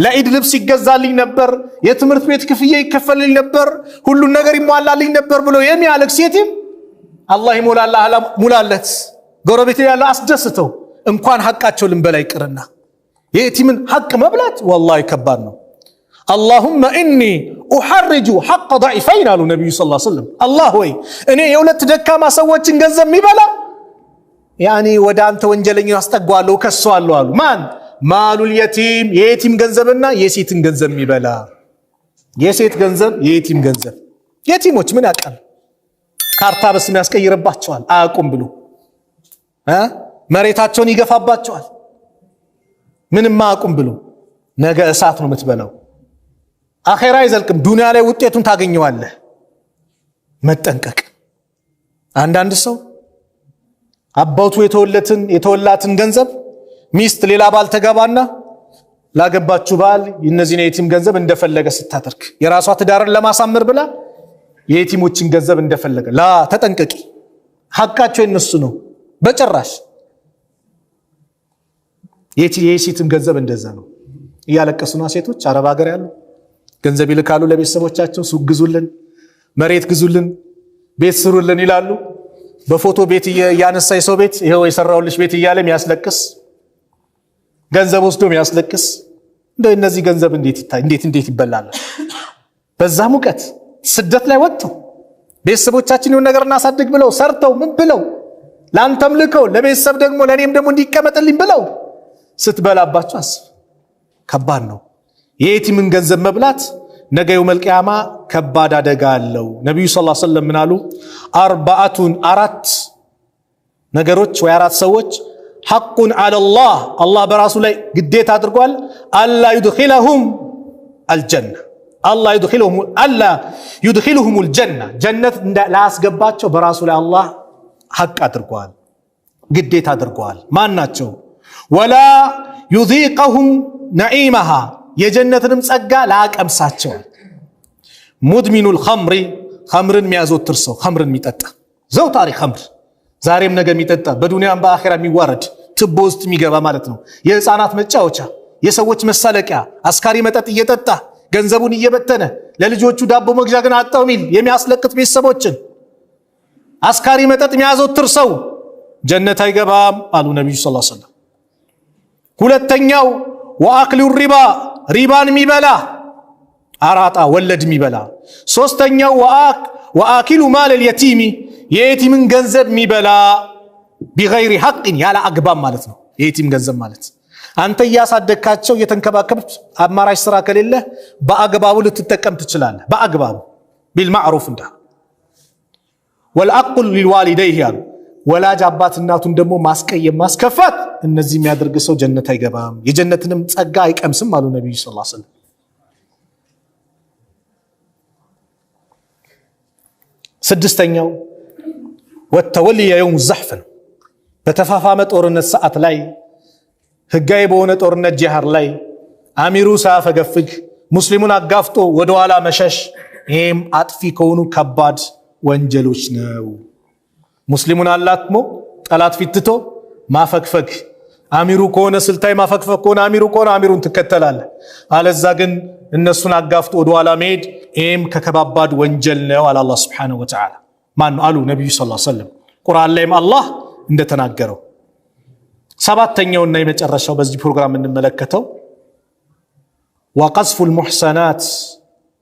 ለኢድ ልብስ ይገዛልኝ ነበር፣ የትምህርት ቤት ክፍያ ይከፈልልኝ ነበር፣ ሁሉን ነገር ይሟላልኝ ነበር ብሎ የሚያለቅስ የቲም አላህ ይሞላላ ሙላለት። ጎረቤት ያለው አስደስተው። እንኳን ሐቃቸው ልንበላ ይቅርና የየቲምን ሐቅ መብላት ወላሂ ከባድ ነው። اللهم إني أحرج حق ضعيفين አሉ ነቢዩ صلى الله عليه وسلم። አላህ ወይ እኔ የሁለት ደካማ ሰዎችን ገንዘብ የሚበላ يعني ወደ አንተ ወንጀለኛ አስጠጓለሁ፣ ከሰዋለሁ አሉ። ማን? مال اليتيم የየቲም ገንዘብና የሴትን ገንዘብ የሚበላ፣ የሴት ገንዘብ፣ የየቲም ገንዘብ። የቲሞች ምን ያውቃል? ካርታ በስም ያስቀይርባቸዋል አያውቁም ብሎ መሬታቸውን ይገፋባቸዋል። ምንም አያውቁም ብሎ ነገ እሳት ነው የምትበላው። አኼራ አይዘልቅም። ዱንያ ላይ ውጤቱን ታገኘዋለህ። መጠንቀቅ። አንዳንድ ሰው አባቱ የተወለትን የተወላትን ገንዘብ ሚስት ሌላ ባል ተገባና ላገባችሁ ባል እነዚህን የየቲም ገንዘብ እንደፈለገ ስታደርግ የራሷ ትዳርን ለማሳመር ብላ የየቲሞችን ገንዘብ እንደፈለገ ላ ተጠንቀቂ። ሐቃቸው የነሱ ነው። በጭራሽ የሴትም ገንዘብ እንደዛ ነው። እያለቀሱ ነው ሴቶች አረብ ሀገር ያሉ ገንዘብ ይልካሉ ለቤተሰቦቻቸው። ሱቅ ግዙልን፣ መሬት ግዙልን፣ ቤት ስሩልን ይላሉ። በፎቶ ቤት እያነሳ የሰው ቤት ይኸው የሰራውልሽ ቤት እያለ የሚያስለቅስ ገንዘብ ወስዶ የሚያስለቅስ እንደ እነዚህ ገንዘብ እንዴት ይታይ? እንዴት እንዴት ይበላል? በዛ ሙቀት ስደት ላይ ወጥተው ቤተሰቦቻችን የሆነ ነገር እናሳድግ ብለው ሰርተው ምን ብለው ለአንተም ልከው ለቤተሰብ ደግሞ ለእኔም ደግሞ እንዲቀመጥልኝ ብለው ስትበላባቸው አስብ። ከባድ ነው። የየቲምን ገንዘብ መብላት ነገ يوم القيامة ከባድ አደጋ አለው። ነቢዩ صلى الله عليه وسلم ምን አሉ? أربعة አራት ነገሮች ወይ አራት ሰዎች حق على الله አላህ በራሱ ላይ ግዴታ አድርጓል። ألا يدخلهم الجنة ألا يدخلهم الجنة ጀነት ላያስገባቸው በራሱ ላይ አላህ ሐቅ አድርጓል፣ ግዴታ አድርጓል። ማን ናቸው? ولا يذيقهم نعيمها የጀነትንም ጸጋ ላያቀምሳቸዋል። مدمن الخمر ኸምርን የሚያዘወትር ሰው ኸምርን የሚጠጣ ዘውታሪ ኸምር ዛሬም ነገ የሚጠጣ በዱንያም በአኼራ የሚዋረድ ትቦ ውስጥ የሚገባ ማለት ነው። የህፃናት መጫወቻ፣ የሰዎች መሳለቂያ፣ አስካሪ መጠጥ እየጠጣ ገንዘቡን እየበተነ ለልጆቹ ዳቦ መግዣ ግን አጣው ሚል የሚያስለቅት ቤተሰቦችን አስካሪ መጠጥ የሚያዘወትር ሰው ጀነት አይገባም አሉ ነቢዩ صلى الله عليه وسلم። ሁለተኛው وآكل الربا ሪባን የሚበላ አራጣ ወለድ የሚበላ። ሶስተኛው وآكل مال اليتيم የየቲምን ገንዘብ የሚበላ بغير حق ያለ አግባብ ማለት ነው። የየቲም ገንዘብ ማለት አንተ እያሳደግካቸው እየተንከባከብክ አማራጭ ስራ ከሌለ በአግባቡ ልትጠቀም ትችላለህ። በአግባቡ بالمعروف እንዳ والعاق لوالديه አሉ ወላጅ አባት እናቱን ደግሞ ማስቀየም ማስከፋት፣ እነዚህ የሚያደርግ ሰው ጀነት አይገባም፣ የጀነትንም ጸጋ አይቀምስም አሉ ነቢዩ صلى الله عليه وسلم። ስድስተኛው والتولي يوم الزحف ነው። በተፋፋመ ጦርነት ሰዓት ላይ ህጋዊ በሆነ ጦርነት ጂሃድ ላይ አሚሩ ሳያፈገፍግ ሙስሊሙን አጋፍጦ ወደኋላ መሸሽ፣ ይህም አጥፊ ከሆኑ ከባድ ወንጀሎች ነው። ሙስሊሙን አላትሞ ጠላት ፊት ትቶ ማፈግፈግ፣ አሚሩ ከሆነ ስልታዊ ማፈግፈግ ከሆነ አሚሩ ከሆነ አሚሩን ትከተላለህ። አለዛ ግን እነሱን አጋፍጦ ወደኋላ መሄድ ይህም ከከባባድ ወንጀል ነው አለ አላህ سبحانه وتعالى። ማን ነው አሉ ነቢዩ صلى الله عليه وسلم። ቁርአን ላይም አላህ እንደተናገረው። ሰባተኛውና የመጨረሻው በዚህ ፕሮግራም የምንመለከተው وقذف المحصنات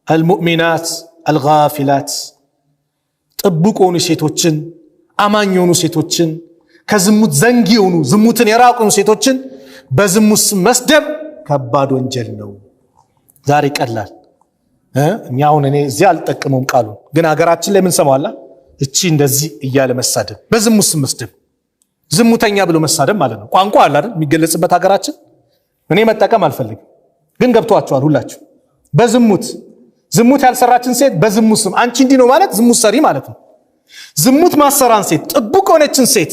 المؤمنات الغافلات ጥቡቅ የሆኑ ሴቶችን አማኝ የሆኑ ሴቶችን ከዝሙት ዘንጊ የሆኑ ዝሙትን የራቁ ሴቶችን በዝሙት ስም መስደብ ከባድ ወንጀል ነው። ዛሬ ቀላል እኛ አሁን እኔ እዚህ አልጠቅመውም ቃሉ ግን ሀገራችን ላይ ምን ሰማዋላ እቺ እንደዚህ እያለ መሳደብ፣ በዝሙት ስም መስደብ፣ ዝሙተኛ ብሎ መሳደብ ማለት ነው። ቋንቋ አለ አይደል የሚገለጽበት ሀገራችን። እኔ መጠቀም አልፈልግም፣ ግን ገብቷቸዋል ሁላችሁ። በዝሙት ዝሙት ያልሰራችን ሴት በዝሙት ስም አንቺ እንዲህ ነው ማለት ዝሙት ሰሪ ማለት ነው። ዝሙት ማሰራን ሴት ጥቡቅ የሆነችን ሴት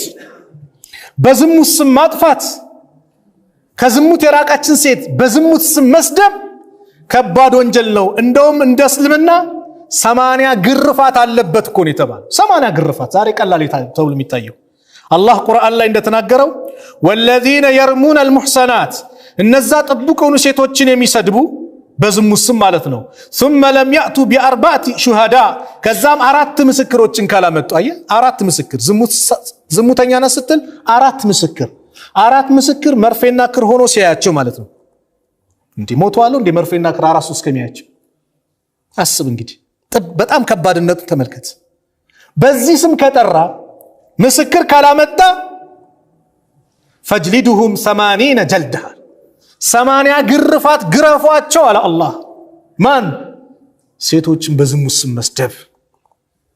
በዝሙት ስም ማጥፋት፣ ከዝሙት የራቃችን ሴት በዝሙት ስም መስደብ ከባድ ወንጀል ነው። እንደውም እንደ እስልምና 80 ግርፋት አለበት እኮ ነው የተባለው። 80 ግርፋት ዛሬ ቀላል ተብሎ የሚታየው አላህ ቁርአን ላይ እንደተናገረው والذين يرمون المحصنات እነዛ ጥቡቅ የሆኑ ሴቶችን የሚሰድቡ በዝሙት ስም ማለት ነው። ثم لم يأتوا بأربعة شهداء ከዛም አራት ምስክሮችን ካላመጡ፣ አየህ አራት ምስክር ዝሙተኛ ነህ ስትል አራት ምስክር አራት ምስክር መርፌና ክር ሆኖ ሲያያቸው ማለት ነው። እንዲህ ሞተዋል እንዲህ መርፌና ክር አራት ሶስት ከሚያያቸው አስብ እንግዲህ በጣም ከባድነቱ ተመልከት። በዚህ ስም ከጠራ ምስክር ካላመጣ فاجلدوهم 80 جلدة 80 ግርፋት ግረፏቸው አለ አላህ። ማን ሴቶችን በዝሙት ስም መስደብ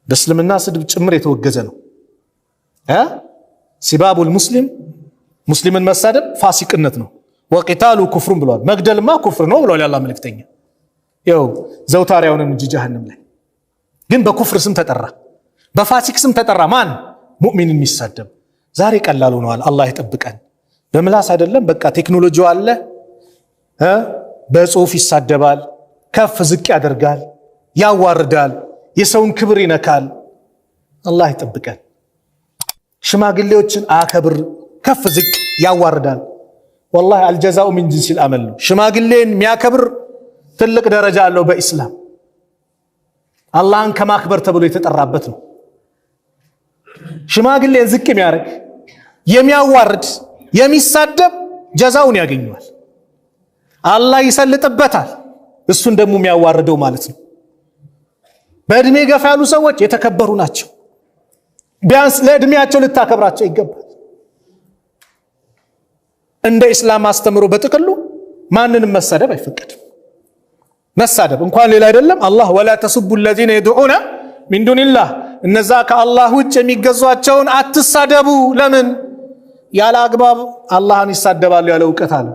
በእስልምና ስድብ ጭምር የተወገዘ ነው። سباب المسلم ሙስሊምን መሳደብ ፋሲቅነት ነው። وقتاله كفر ብለዋል። መግደልማ ኩፍር ነው ብለዋል የአላህ መልእክተኛ። ይኸው ዘውታሪያውንም እንጂ ጀሃነም ላይ ግን በኩፍር ስም ተጠራ፣ በፋሲቅ ስም ተጠራ። ማን ሙእሚንን የሚሳደብ ዛሬ ቀላል ሆነዋል። አላህ ይጠብቀን። በምላስ አይደለም በቃ ቴክኖሎጂው አለ። በጽሁፍ ይሳደባል፣ ከፍ ዝቅ ያደርጋል፣ ያዋርዳል፣ የሰውን ክብር ይነካል። አላህ ይጠብቀን። ሽማግሌዎችን አከብር፣ ከፍ ዝቅ ያዋርዳል። والله الجزاء من جنس العمل ነው። ሽማግሌን የሚያከብር ትልቅ ደረጃ አለው በኢስላም። አላህን ከማክበር ተብሎ የተጠራበት ነው። ሽማግሌን ዝቅ የሚያደርግ የሚያዋርድ፣ የሚሳደብ ጀዛውን ያገኘዋል። አላህ ይሰልጥበታል። እሱን ደግሞ የሚያዋርደው ማለት ነው። በእድሜ ገፋ ያሉ ሰዎች የተከበሩ ናቸው። ቢያንስ ለእድሜያቸው ልታከብራቸው ይገባል። እንደ ኢስላም አስተምሮ በጥቅሉ ማንንም መሳደብ አይፈቀድም። መሳደብ እንኳን ሌላ አይደለም፣ አላህ ولا تسبوا الذين يدعون من دون الله፣ እነዛ ከአላህ ውጭ የሚገዟቸውን አትሳደቡ። ለምን? ያለ አግባብ አላህን ይሳደባሉ ያለ እውቀት አለ።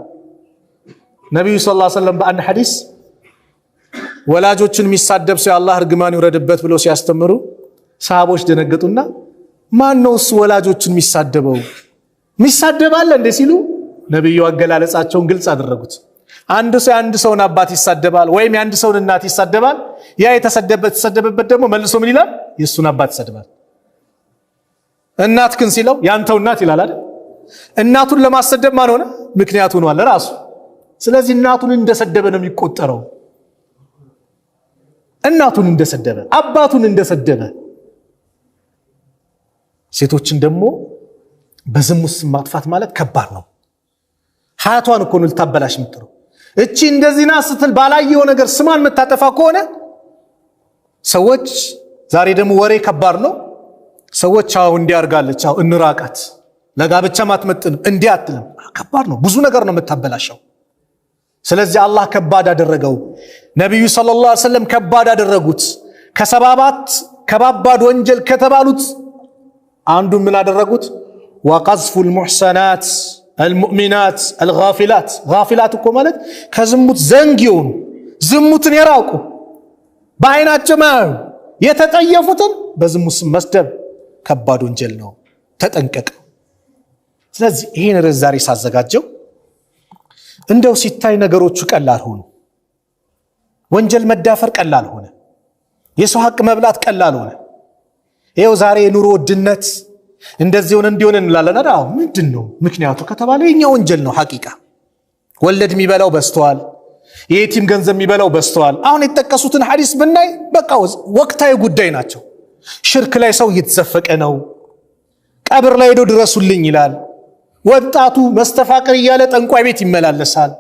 ነቢዩ صلى الله عليه وسلم በአንድ ሐዲስ ወላጆችን የሚሳደብ ሰው የአላህ እርግማን ይውረድበት ብለው ሲያስተምሩ ሰሃቦች ደነገጡና ማን ነው እሱ ወላጆችን የሚሳደበው? የሚሳደብ አለ እንዴ ሲሉ ነቢዩ አገላለጻቸውን ግልጽ አደረጉት። አንድ ሰው የአንድ ሰውን አባት ይሳደባል ወይም የአንድ ሰውን እናት ይሳደባል። ያ የተሰደበበት ደግሞ መልሶ ምን ይላል? የእሱን አባት ይሰድባል። እናትክን ሲለው ያንተው እናት ይላል አይደል? እናቱን ለማሰደብ ማን ሆነ? ምክንያት ሆኗል ራሱ። ስለዚህ እናቱን እንደሰደበ ነው የሚቆጠረው። እናቱን እንደሰደበ፣ አባቱን እንደሰደበ። ሴቶችን ደግሞ በዝሙት ስም ማጥፋት ማለት ከባድ ነው። ሀያቷን እኮ ነው ልታበላሽ የምትጥረው። እቺ እንደዚህ ናት ስትል ባላየው ነገር ስሟን የምታጠፋ ከሆነ ሰዎች ዛሬ ደግሞ ወሬ ከባድ ነው። ሰዎች አዎ እንዲህ አድርጋለች፣ አዎ እንራቃት፣ ለጋብቻም አትመጥንም፣ እንዲህ አትልም። ከባድ ነው፣ ብዙ ነገር ነው የምታበላሸው። ስለዚህ አላህ ከባድ አደረገው። ነቢዩ صلى الله عليه وسلم ከባድ አደረጉት። ከሰባባት ከባባድ ወንጀል ከተባሉት አንዱ ምን አደረጉት? وقذف المحصنات المؤمنات الغافلات። غافلات እኮ ማለት ከዝሙት ዘንግ የሆኑ ዝሙትን የራቁ በአይናቸው ማያዩ የተጠየፉትን በዝሙት ስም መስደብ ከባድ ወንጀል ነው። ተጠንቀቅ። ስለዚህ ይህን ርዕስ ዛሬ ሳዘጋጀው እንደው ሲታይ ነገሮቹ ቀላል ሆኑ። ወንጀል መዳፈር ቀላል ሆነ። የሰው ሀቅ መብላት ቀላል ሆነ። ይኸው ዛሬ የኑሮ ውድነት እንደዚህ ሆነ እንዲሆን እንላለን። አዎ ምንድን ነው ምክንያቱ ከተባለ የኛ ወንጀል ነው። ሐቂቃ ወለድ የሚበላው በዝተዋል። የየቲም ገንዘብ የሚበላው በዝተዋል። አሁን የተጠቀሱትን ሐዲስ ብናይ በቃ ወቅታዊ ጉዳይ ናቸው። ሽርክ ላይ ሰው እየተዘፈቀ ነው። ቀብር ላይ ሄዶ ድረሱልኝ ይላል። ወጣቱ መስተፋቅር እያለ ጠንቋይ ቤት ይመላለሳል።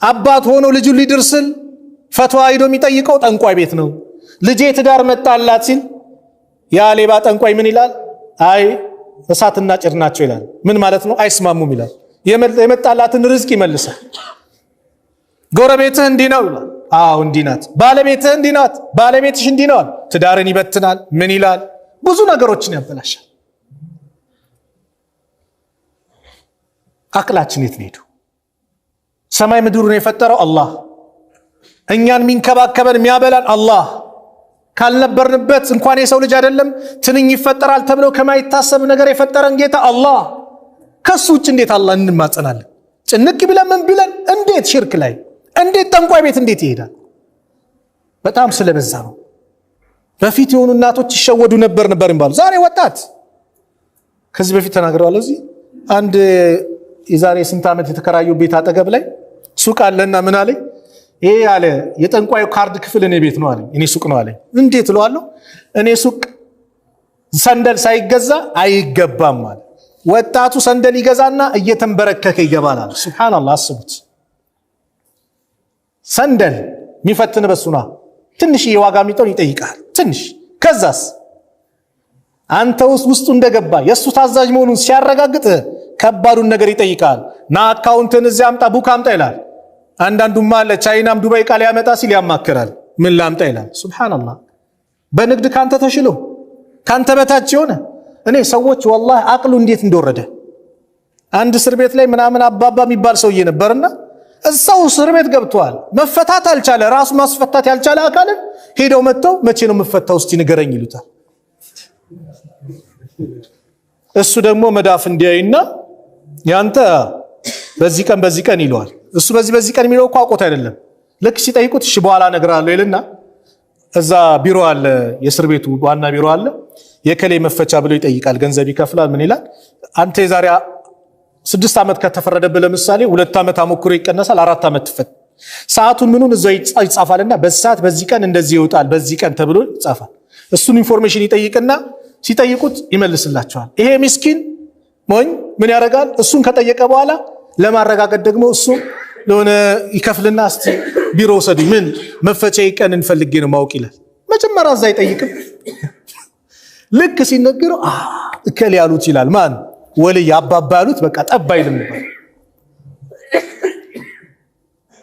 አባት ሆኖ ልጁን ሊድር ሲል ፈትዋ ሂዶ የሚጠይቀው ጠንቋይ ቤት ነው። ልጄ ትዳር መጣላት ሲል ያ ሌባ ጠንቋይ ምን ይላል? አይ እሳትና ጭድ ናቸው ይላል። ምን ማለት ነው? አይስማሙም ይላል። የመጣላትን ርዝቅ ይመልሳል። ጎረቤትህ እንዲህ ነው ይላል። አዎ እንዲህ ናት። ባለቤትህ እንዲህ ናት። ባለቤትሽ እንዲህ ነው። ትዳርን ይበትናል። ምን ይላል? ብዙ ነገሮችን ያበላሻል። አቅላችን የት ነው ሄዱ? ሰማይ ምድሩን የፈጠረው አላህ፣ እኛን የሚንከባከበን የሚያበላን አላህ ካልነበርንበት እንኳን የሰው ልጅ አይደለም ትንኝ ይፈጠራል ተብሎ ከማይታሰብ ነገር የፈጠረን ጌታ አላህ፣ ከሱ ውጭ እንዴት አላህ እንማጸናለን? ጭንቅ ቢለን ምን ቢለን እንዴት ሽርክ ላይ እንዴት ጠንቋይ ቤት እንዴት ይሄዳል? በጣም ስለበዛ ነው። በፊት የሆኑ እናቶች ይሸወዱ ነበር ይባሉ። ዛሬ ወጣት ከዚህ በፊት ተናግረዋል። እዚህ አንድ የዛሬ ስንት ዓመት የተከራየው ቤት አጠገብ ላይ ሱቅ አለና ምን አለኝ፣ ይሄ አለ የጠንቋዩ ካርድ ክፍል እኔ ቤት ነው አለኝ። እኔ ሱቅ ነው አለኝ። እንዴት እለዋለሁ? እኔ ሱቅ ሰንደል ሳይገዛ አይገባም አለ። ወጣቱ ሰንደል ይገዛና እየተንበረከከ ይገባል አለ። سبحان الله፣ አስቡት። ሰንደል የሚፈትን በሱ ነው። ትንሽ የዋጋ ሚጠውን ይጠይቃል። ትንሽ ከዛስ አንተ ውስጥ ውስጡ እንደገባ የእሱ ታዛዥ መሆኑን ሲያረጋግጥ ከባዱን ነገር ይጠይቃል። ና አካውንትን እዚያ አምጣ፣ book አምጣ ይላል። አንዳንዱማ አለ ቻይናም ዱባይ ቃል ያመጣ ሲል ያማክራል። ምን ላምጣ ይላል። سبحان الله በንግድ ካንተ ተሽሎ ካንተ በታች የሆነ እኔ ሰዎች والله አቅሉ እንዴት እንደወረደ አንድ እስር ቤት ላይ ምናምን አባባ የሚባል ሰውዬ ነበርና እዛው እስር ቤት ገብተዋል። መፈታት አልቻለ። ራሱ ማስፈታት ያልቻለ አካልን ሄደው መጥተው መቼ ነው የምፈታው እስቲ ንገረኝ ይሉታል። እሱ ደግሞ መዳፍ እንዲያይና ያንተ በዚህ ቀን በዚህ ቀን ይለዋል። እሱ በዚህ በዚህ ቀን የሚለው እኮ አውቆት አይደለም። ልክ ሲጠይቁት እሺ በኋላ እነግርሃለሁ ይልና እዛ ቢሮ አለ፣ የእስር ቤቱ ዋና ቢሮ አለ። የከሌ መፈቻ ብሎ ይጠይቃል። ገንዘብ ይከፍላል። ምን ይላል? አንተ የዛሬ 6 ዓመት ከተፈረደብህ ለምሳሌ 2 ዓመት አሞክሮ ይቀነሳል፣ 4 ዓመት ትፈት። ሰዓቱን ምኑን እዛው ይጻፋልና በዚህ ሰዓት በዚህ ቀን እንደዚህ ይወጣል፣ በዚህ ቀን ተብሎ ይጻፋል። እሱን information ይጠይቅና ሲጠይቁት ይመልስላቸዋል። ይሄ ምስኪን ሞኝ ምን ያደርጋል? እሱን ከጠየቀ በኋላ ለማረጋገጥ ደግሞ እሱ ለሆነ ይከፍልና እስቲ ቢሮ ውሰዱኝ፣ ምን መፈቻ ቀን እንፈልጌ ነው ማወቅ ይላል። መጀመሪያ እዛ አይጠይቅም። ልክ ሲነገረው እከሌ ያሉት ይላል። ማን ወልይ አባባ ያሉት በቃ ጠብ አይልም ነበር።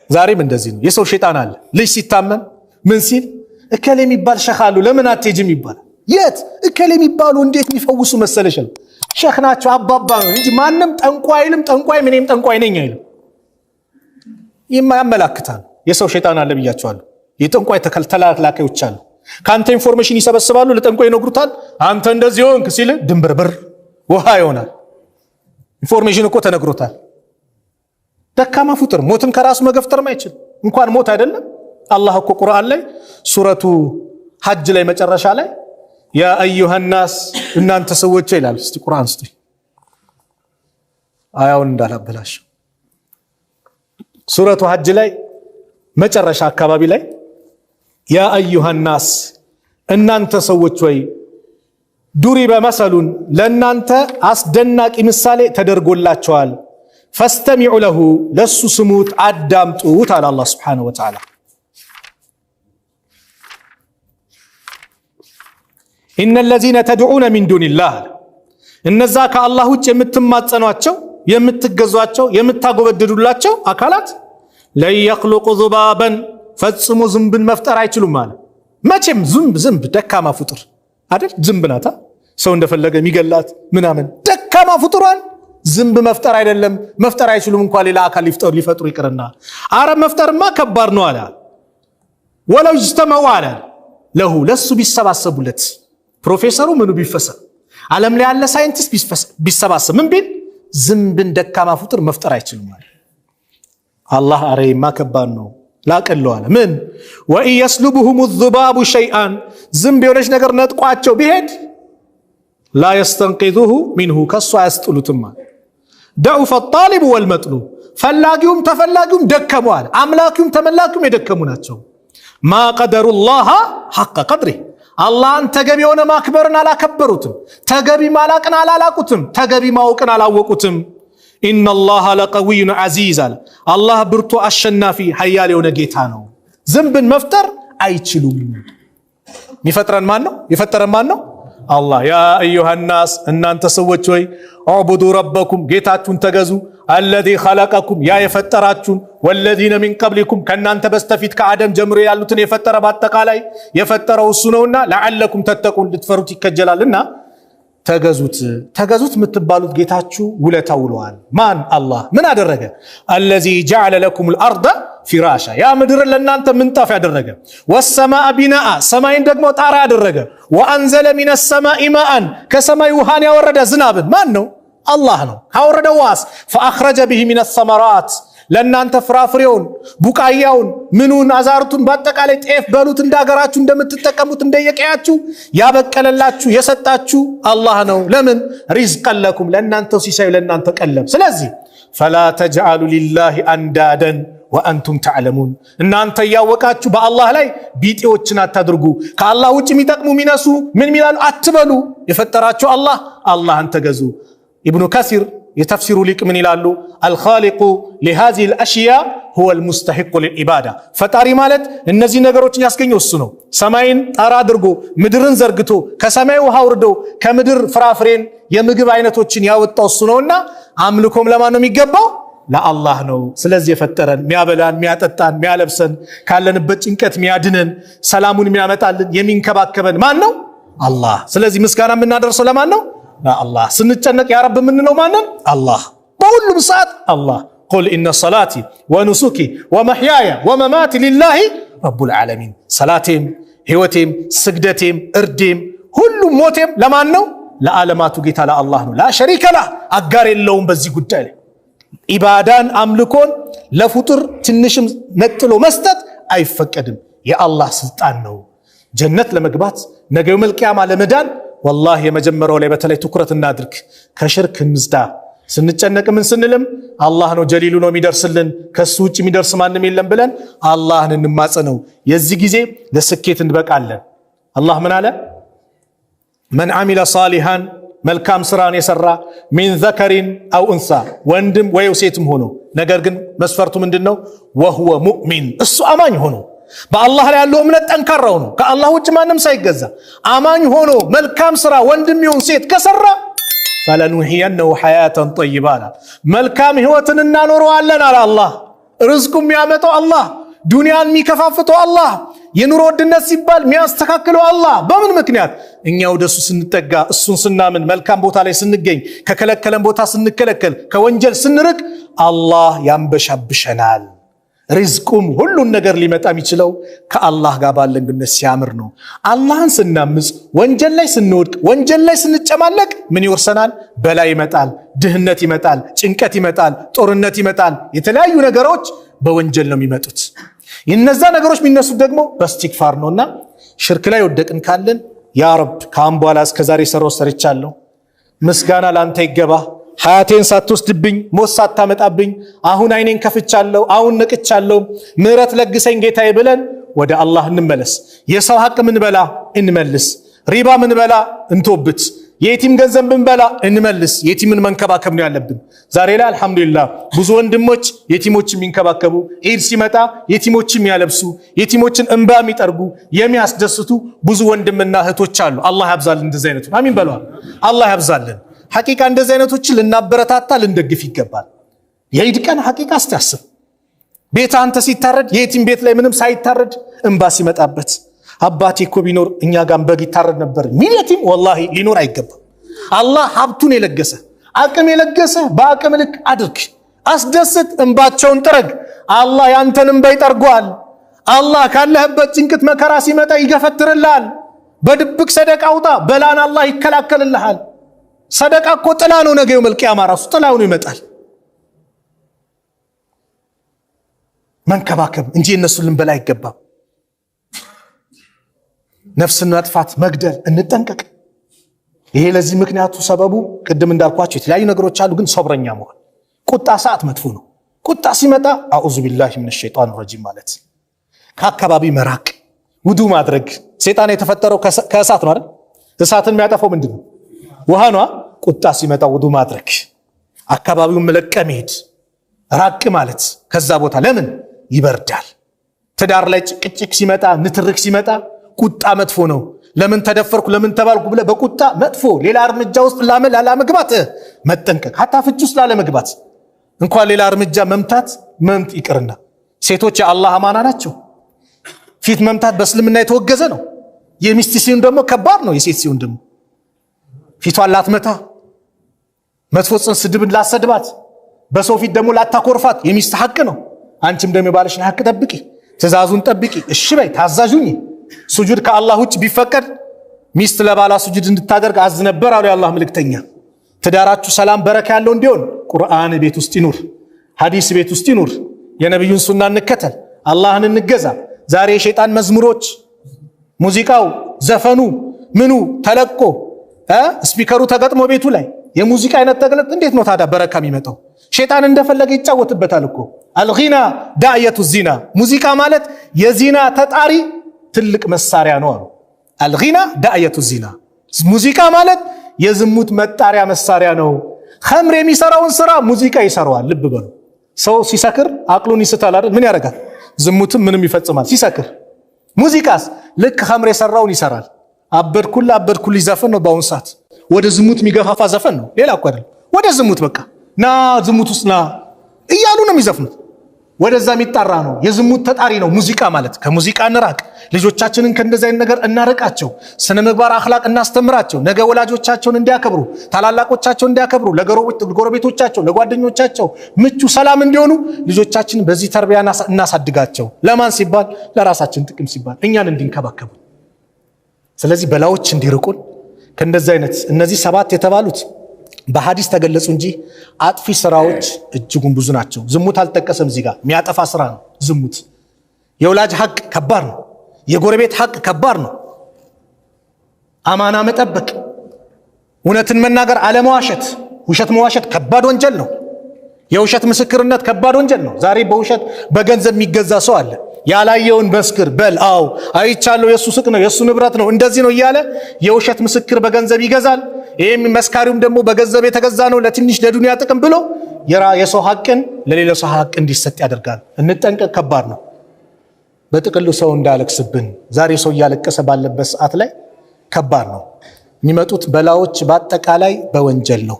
ዛሬም እንደዚህ ነው። የሰው ሸይጣን አለ። ልጅ ሲታመም ምን ሲል እከሌ የሚባል ሸህ አሉ ለምን አትሄጂም ይባላል። የት እከሌ የሚባሉ እንዴት የሚፈውሱ መሰለሽ? ሸህ ናቸው አባባ ነው እንጂ ማንም ጠንቋይ አይልም። ጠንቋይ እኔም ጠንቋይ ነኝ አይልም። ይህማ ያመላክታል። የሰው ሸይጣን አለ ብያቸዋለሁ። የጠንቋይ ተላላኪዎች አሉ። ከአንተ information ይሰበስባሉ፣ ለጠንቋይ ይነግሩታል። አንተ እንደዚህ ሆንክ ሲል ድንብርብር ውሃ ይሆናል። Information እኮ ተነግሮታል። ደካማ ፍጡር ሞትን ከራሱ መገፍተርም አይችል። እንኳን ሞት አይደለም አላህ እኮ ቁርአን ላይ ሱረቱ ሐጅ ላይ መጨረሻ ላይ يا أيها الناس እናንተ ሰዎች ይላል። እስቲ ቁርአን እስቲ አያውን እንዳላበላሽ ሱረቱ ሐጅ ላይ መጨረሻ አካባቢ ላይ يا أيها الناس እናንተ ሰዎች ወይ ضرب مثل ለእናንተ አስደናቂ ምሳሌ ተደርጎላቸዋል። فاستمعوا له ለሱ ስሙት አዳምጡት አለ አላህ سبحانه وتعالى። إن الذين تدعون من دون الله እነዛ ከአላህ ውጭ የምትማጸኗቸው፣ የምትገዟቸው፣ የምታጎበድዱላቸው አካላት لن يخلقوا ذبابا ፈጽሞ ዝንብን መፍጠር አይችሉም አለ። መቼም ዝንብ ዝንብ ደካማ ፍጡር አይደል? ዝንብ ናታ ሰው እንደፈለገ የሚገላት ምናምን ደካማ ፍጡሯን ዝንብ መፍጠር አይደለም መፍጠር አይችሉም። እንኳን ሌላ አካል ሊፈጥሩ ይቅርና አረ መፍጠርማ ከባድ ነው አለ። ولو اجتمعوا አለ له ለሱ ቢሰባሰቡለት ፕሮፌሰሩ ምኑ ቢፈሰ ዓለም ላይ ያለ ሳይንቲስት ቢሰባሰብ ምን ቢል ዝንብን ደካማ ፍጡር መፍጠር አይችሉም አለ። አላህ አረ ይማ ከባድ ነው ላቅለው አለ። ምን وإن يسلبهم الذباب شيئا ዝንብ የሆነች ነገር ነጥቋቸው ቢሄድ لا يستنقذوه منه ከሱ አያስጥሉትም አለ። ضعف الطالب والمطلوب ፈላጊውም ተፈላጊውም ደከሙ አለ። አምላኪውም ተመላኪውም የደከሙ ናቸው። ما قدروا الله حق قدره አላህን ተገቢ የሆነ ማክበርን አላከበሩትም። ተገቢ ማላቅን አላላቁትም። ተገቢ ማወቅን አላወቁትም። إن الله لقوي عزيز አለ። አላህ ብርቱ አሸናፊ ሀያል የሆነ ጌታ ነው። ዝንብን መፍጠር አይችሉም። የሚፈጥረን ማን ነው? የፈጠረን ማን ነው? አላህ። يا أيها الناس እናንተ ሰዎች ሆይ اعبدوا ربكم ጌታችሁን ተገዙ። الذي خلقكم ያ የፈጠራችሁን፣ والذين من قبلكم ከእናንተ በስተፊት ከአደም ጀምሮ ያሉትን የፈጠረ በአጠቃላይ የፈጠረው እሱ ነውና لعلكم تتقون ልትፈሩት ይከጀላልና ተገዙት። ተገዙት የምትባሉት ጌታችሁ ውለታ ውለዋል። ማን? አላህ። ምን አደረገ? الذي جعل لكم الأرض فراشا ያ ምድርን ለእናንተ ምንጣፍ ያደረገ፣ والسماء بناء ሰማይን ደግሞ ጣራ ያደረገ፣ وأنزل من السماء ماء ከሰማይ ውሃን ያወረደ ዝናብን ማን ነው? አላህ ነው። ካወረደው ውሃስ فأخرج به من الثمرات ለእናንተ ፍራፍሬውን፣ ቡቃያውን፣ ምኑን፣ አዝርእቱን በአጠቃላይ ጤፍ በሉት እንዳገራችሁ እንደምትጠቀሙት እንደየቀያችሁ ያበቀለላችሁ የሰጣችሁ አላህ ነው። ለምን رزقا لكم ለእናንተ ሲሳዩ ለእናንተ ቀለብ። ስለዚህ فلا تجعلوا لله أندادا وأنتم تعلمون እናንተ እያወቃችሁ በአላህ ላይ ቢጤዎችን አታድርጉ። ከአላህ ውጭ የሚጠቅሙ የሚነሱ ምን ሚላሉ አትበሉ። የፈጠራችሁ አላህ አላህን ተገዙ። ኢብኑ ከሲር የተፍሲሩ ሊቅ ምን ይላሉ? الخالق لهذه الأشياء هو المستحق للعبادة። ፈጣሪ ማለት እነዚህ ነገሮችን ያስገኘው እሱ ነው። ሰማይን ጣራ አድርጎ ምድርን ዘርግቶ ከሰማይ ውሃ አውርዶ ከምድር ፍራፍሬን የምግብ አይነቶችን ያወጣው እሱ ነውና አምልኮም ለማን ነው የሚገባው? ለአላህ ነው። ስለዚህ የፈጠረን የሚያበላን፣ የሚያጠጣን፣ የሚያለብሰን፣ ካለንበት ጭንቀት የሚያድነን፣ ሰላሙን የሚያመጣልን፣ የሚንከባከበን ማን ነው? አላህ። ስለዚህ ምስጋና የምናደርሰው ለማን ነው? ለአላህ። ስንጨነቅ يا رب የምንለው ማንን? አላህ። በሁሉም ሰዓት አላህ። قل إن صلاتي ونسكي ومحياي ومماتي لله رب العالمين። ሰላቴም ህይወቴም ስግደቴም እርዴም ሁሉም ሞቴም ለማን ነው? ለዓለማቱ ጌታ ለአላህ ነው። لا شريك له አጋር የለውም በዚህ ጉዳይ ላይ። ኢባዳን አምልኮን ለፍጡር ትንሽም ነጥሎ መስጠት አይፈቀድም። የአላህ ስልጣን ነው። ጀነት ለመግባት ነገ የውመል ቂያማ ለመዳን ወላሂ የመጀመሪያው ላይ በተለይ ትኩረት እናድርግ። ከሽርክ እንጽዳ። ስንጨነቅ ምን ስንልም አላህ ነው ጀሊሉ ነው የሚደርስልን፣ ከሱ ውጭ የሚደርስ ማንም የለም ብለን አላህን እንማጸነው። የዚህ ጊዜ ለስኬት እንበቃለን። አላህ ምን አለ? من عمل صالحا መልካም ስራን የሰራ من ذكر أو أنثى ወንድም ወይ ሴትም ሆኖ፣ ነገር ግን መስፈርቱ ምንድን ነው? وهو مؤمن እሱ አማኝ ሆኖ በአላህ ላይ ያለው እምነት ጠንካራ ሆኖ ከአላህ ውጭ ማንም ሳይገዛ አማኝ ሆኖ መልካም ስራ ወንድም ይሁን ሴት ከሰራ فلنحيينه حياة طيبة አለ። መልካም ህይወትን እናኖረዋለን አለ አላህ። ርዝቁ የሚያመጣው አላህ፣ ዱንያን የሚከፋፍተው አላህ፣ የኑሮ ውድነት ሲባል የሚያስተካክለው አላህ። በምን ምክንያት? እኛ ወደ እሱ ስንጠጋ፣ እሱን ስናምን፣ መልካም ቦታ ላይ ስንገኝ፣ ከከለከለን ቦታ ስንከለከል፣ ከወንጀል ስንርቅ አላህ ያንበሻብሸናል። ሪዝቁም ሁሉን ነገር ሊመጣ የሚችለው ከአላህ ጋር ባለን ግንኙነት ሲያምር ነው። አላህን ስናምፅ፣ ወንጀል ላይ ስንወድቅ፣ ወንጀል ላይ ስንጨማለቅ ምን ይወርሰናል? በላ ይመጣል፣ ድህነት ይመጣል፣ ጭንቀት ይመጣል፣ ጦርነት ይመጣል። የተለያዩ ነገሮች በወንጀል ነው የሚመጡት። እነዛ ነገሮች የሚነሱት ደግሞ በእስቲግፋር ነውና ሽርክ ላይ ወደቅን ካለን ያ ረብ ከአሁን በኋላ እስከዛሬ ሰራው ሰርቻለሁ፣ ምስጋና ለአንተ ይገባ ሀያቴን ሳትወስድብኝ ሞት ሳታመጣብኝ አሁን አይኔን ከፍቻለሁ፣ አሁን ነቅቻለሁ፣ ምህረት ለግሰኝ ጌታዬ ብለን ወደ አላህ እንመለስ። የሰው ሐቅ ምንበላ እንመልስ፣ ሪባ ምንበላ እንቶብት፣ የየቲም ገንዘብ ምንበላ እንመልስ። የቲምን መንከባከብ ነው ያለብን። ዛሬ ላይ አልሐምዱሊላህ ብዙ ወንድሞች የቲሞች የሚንከባከቡ ኢድ ሲመጣ የቲሞች የሚያለብሱ የቲሞችን እንባ የሚጠርጉ የሚያስደስቱ ብዙ ወንድምና እህቶች አሉ። አላህ ያብዛልን እንደዚህ አይነቱን። አሚን በለዋል። አላህ ያብዛልን። ሐቂቃ እንደዚህ አይነቶችን ልናበረታታ ልንደግፍ ይገባል። የኢድ ቀን ሐቂቃ እስቲ አስብ። ቤት አንተ ሲታረድ የየቲም ቤት ላይ ምንም ሳይታረድ እንባ ሲመጣበት አባቴ እኮ ቢኖር እኛ ጋር በግ ይታረድ ነበር ሚል የቲም ወላሂ ሊኖር አይገባም። አላህ ሀብቱን የለገሰ አቅም የለገሰ በአቅም ልክ አድርግ፣ አስደስት፣ እንባቸውን ጥረግ። አላህ ያንተን እንባ ይጠርገዋል። አላህ ካለህበት ጭንቅት መከራ ሲመጣ ይገፈትርልሃል። በድብቅ ሰደቃ አውጣ፣ በላን አላህ ይከላከልልሃል። ሰደቃ እኮ ጥላ ነው። ነገ የውመል ቂያማ ራሱ ጥላ ሆኖ ይመጣል። መንከባከብ እንጂ እነሱን ልንበላ አይገባም። ነፍስን ማጥፋት፣ መግደል እንጠንቀቅ። ይሄ ለዚህ ምክንያቱ ሰበቡ ቅድም እንዳልኳቸው የተለያዩ ነገሮች አሉ። ግን ሶብረኛ መሆን፣ ቁጣ ሰዓት መጥፎ ነው። ቁጣ ሲመጣ أعوذ بالله من الشيطان الرجيم ማለት፣ ከአካባቢ መራቅ፣ ውዱ ማድረግ። ሴጣን የተፈጠረው ከእሳት ነው አይደል? እሳትን የሚያጠፋው ምንድን ነው? ውሃ ነዋ። ቁጣ ሲመጣ ውዱ ማድረግ፣ አካባቢውን መለቀ መሄድ፣ ራቅ ማለት ከዛ ቦታ ለምን ይበርዳል። ትዳር ላይ ጭቅጭቅ ሲመጣ፣ ንትርክ ሲመጣ ቁጣ መጥፎ ነው። ለምን ተደፈርኩ ለምን ተባልኩ ብለህ በቁጣ መጥፎ ሌላ እርምጃ ውስጥ ላለመግባት መጠንቀቅ፣ ሀታ ፍች ውስጥ ላለመግባት እንኳን ሌላ እርምጃ መምታት መምት ይቅርና ሴቶች የአላህ አማና ናቸው። ፊት መምታት በእስልምና የተወገዘ ነው። የሚስት ሲሆን ደግሞ ከባድ ነው። የሴት ሲሆን ደግሞ ፊቷን ላትመታ፣ መጥፎ ስድብን ላትሰድባት፣ በሰው ፊት ደግሞ ላታኮርፋት የሚስት ሐቅ ነው። አንቺም ደግሞ የባልሽን ሐቅ ጠብቂ፣ ትእዛዙን ጠብቂ፣ እሺ በይ፣ ታዛዥ ሁኚ። ሱጁድ ከአላህ ውጭ ቢፈቀድ ሚስት ለባሏ ሱጁድ እንድታደርግ አዝ ነበር አሉ የአላህ መልእክተኛ። ትዳራችሁ ሰላም በረካ ያለው እንዲሆን ቁርአን ቤት ውስጥ ይኑር፣ ሐዲስ ቤት ውስጥ ይኑር። የነቢዩን ሱና እንከተል፣ አላህን እንገዛ። ዛሬ የሸይጣን መዝሙሮች፣ ሙዚቃው፣ ዘፈኑ፣ ምኑ ተለቆ speaker ኡ ተገጥሞ ቤቱ ላይ የሙዚቃ አይነት ተገለጥ። እንዴት ነው ታዲያ በረካ የሚመጣው? ሸይጣን እንደፈለገ ይጫወትበታል እኮ። الغناء داعية الزنا፣ ሙዚቃ ማለት የዚና ተጣሪ ትልቅ መሳሪያ ነው አሉ። الغناء داعية الزنا፣ ሙዚቃ ማለት የዝሙት መጣሪያ መሳሪያ ነው። ኸምር የሚሰራውን ስራ ሙዚቃ ይሰራዋል። ልብ በሉ። ሰው ሲሰክር አቅሉን ይስታል አይደል? ምን ያደርጋል? ዝሙትም ምንም ይፈጽማል ሲሰክር። ሙዚቃስ ልክ ኸምር የሰራውን ይሰራል። አበድኩላ አበድኩል ዘፈን ነው። በአሁኑ ሰዓት ወደ ዝሙት የሚገፋፋ ዘፈን ነው። ሌላ እኮ አይደለም። ወደ ዝሙት በቃ ና ዝሙት ውስጥ ና እያሉ ነው የሚዘፍኑት። ወደዛ የሚጣራ ነው። የዝሙት ተጣሪ ነው ሙዚቃ ማለት። ከሙዚቃ እንራቅ። ልጆቻችንን ከእንደዚህ አይነት ነገር እናርቃቸው። ስነ ምግባር አኽላቅ እናስተምራቸው። ነገ ወላጆቻቸውን እንዲያከብሩ፣ ታላላቆቻቸውን እንዲያከብሩ፣ ለጎረቤቶቻቸው፣ ለጓደኞቻቸው ምቹ ሰላም እንዲሆኑ ልጆቻችንን በዚህ ተርቢያ እናሳድጋቸው። ለማን ሲባል? ለራሳችን ጥቅም ሲባል እኛን እንዲንከባከቡ። ስለዚህ በላዎች እንዲርቁን ከእንደዚህ አይነት እነዚህ ሰባት የተባሉት በሐዲስ ተገለጹ እንጂ አጥፊ ስራዎች እጅጉን ብዙ ናቸው። ዝሙት አልጠቀሰም እዚህ ጋር። የሚያጠፋ ስራ ነው ዝሙት። የወላጅ ሐቅ ከባድ ነው። የጎረቤት ሐቅ ከባድ ነው። አማና መጠበቅ፣ እውነትን መናገር፣ አለመዋሸት። ውሸት መዋሸት ከባድ ወንጀል ነው። የውሸት ምስክርነት ከባድ ወንጀል ነው። ዛሬ በውሸት በገንዘብ የሚገዛ ሰው አለ። ያላየውን መስክር በል፣ አዎ አይቻለሁ፣ የእሱ ሱቅ ነው፣ የእሱ ንብረት ነው፣ እንደዚህ ነው እያለ የውሸት ምስክር በገንዘብ ይገዛል። ይህም መስካሪውም ደግሞ በገንዘብ የተገዛ ነው ለትንሽ ለዱንያ ጥቅም ብሎ የሰው ሐቅን ለሌላ ሰው ሐቅ እንዲሰጥ ያደርጋል። እንጠንቀቅ፣ ከባድ ነው። በጥቅሉ ሰው እንዳያለቅስብን፣ ዛሬ ሰው እያለቀሰ ባለበት ሰዓት ላይ ከባድ ነው። የሚመጡት በላዎች በአጠቃላይ በወንጀል ነው።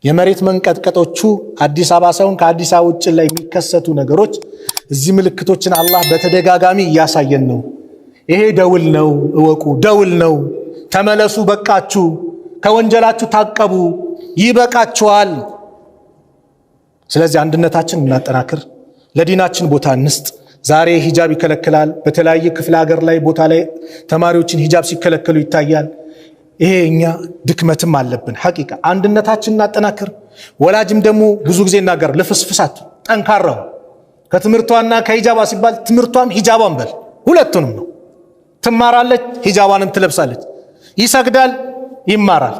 የመሬት መንቀጥቀጦቹ አዲስ አበባ ሳይሆን ከአዲስ አበባ ውጭ ላይ የሚከሰቱ ነገሮች እዚህ ምልክቶችን አላህ በተደጋጋሚ እያሳየን ነው። ይሄ ደውል ነው፣ እወቁ፣ ደውል ነው። ተመለሱ፣ በቃችሁ፣ ከወንጀላችሁ ታቀቡ፣ ይበቃችኋል። ስለዚህ አንድነታችን እናጠናክር፣ ለዲናችን ቦታ እንስጥ። ዛሬ ሂጃብ ይከለክላል። በተለያየ ክፍለ ሀገር ላይ ቦታ ላይ ተማሪዎችን ሂጃብ ሲከለከሉ ይታያል። ይሄ እኛ ድክመትም አለብን። ሐቂቃ አንድነታችን እናጠናክር። ወላጅም ደግሞ ብዙ ጊዜ እናገር ልፍስፍሳት ጠንካራው ከትምህርቷና ከሂጃቧ ሲባል ትምህርቷም ሂጃቧን በል ሁለቱንም ነው። ትማራለች፣ ሂጃቧንም ትለብሳለች። ይሰግዳል፣ ይማራል፣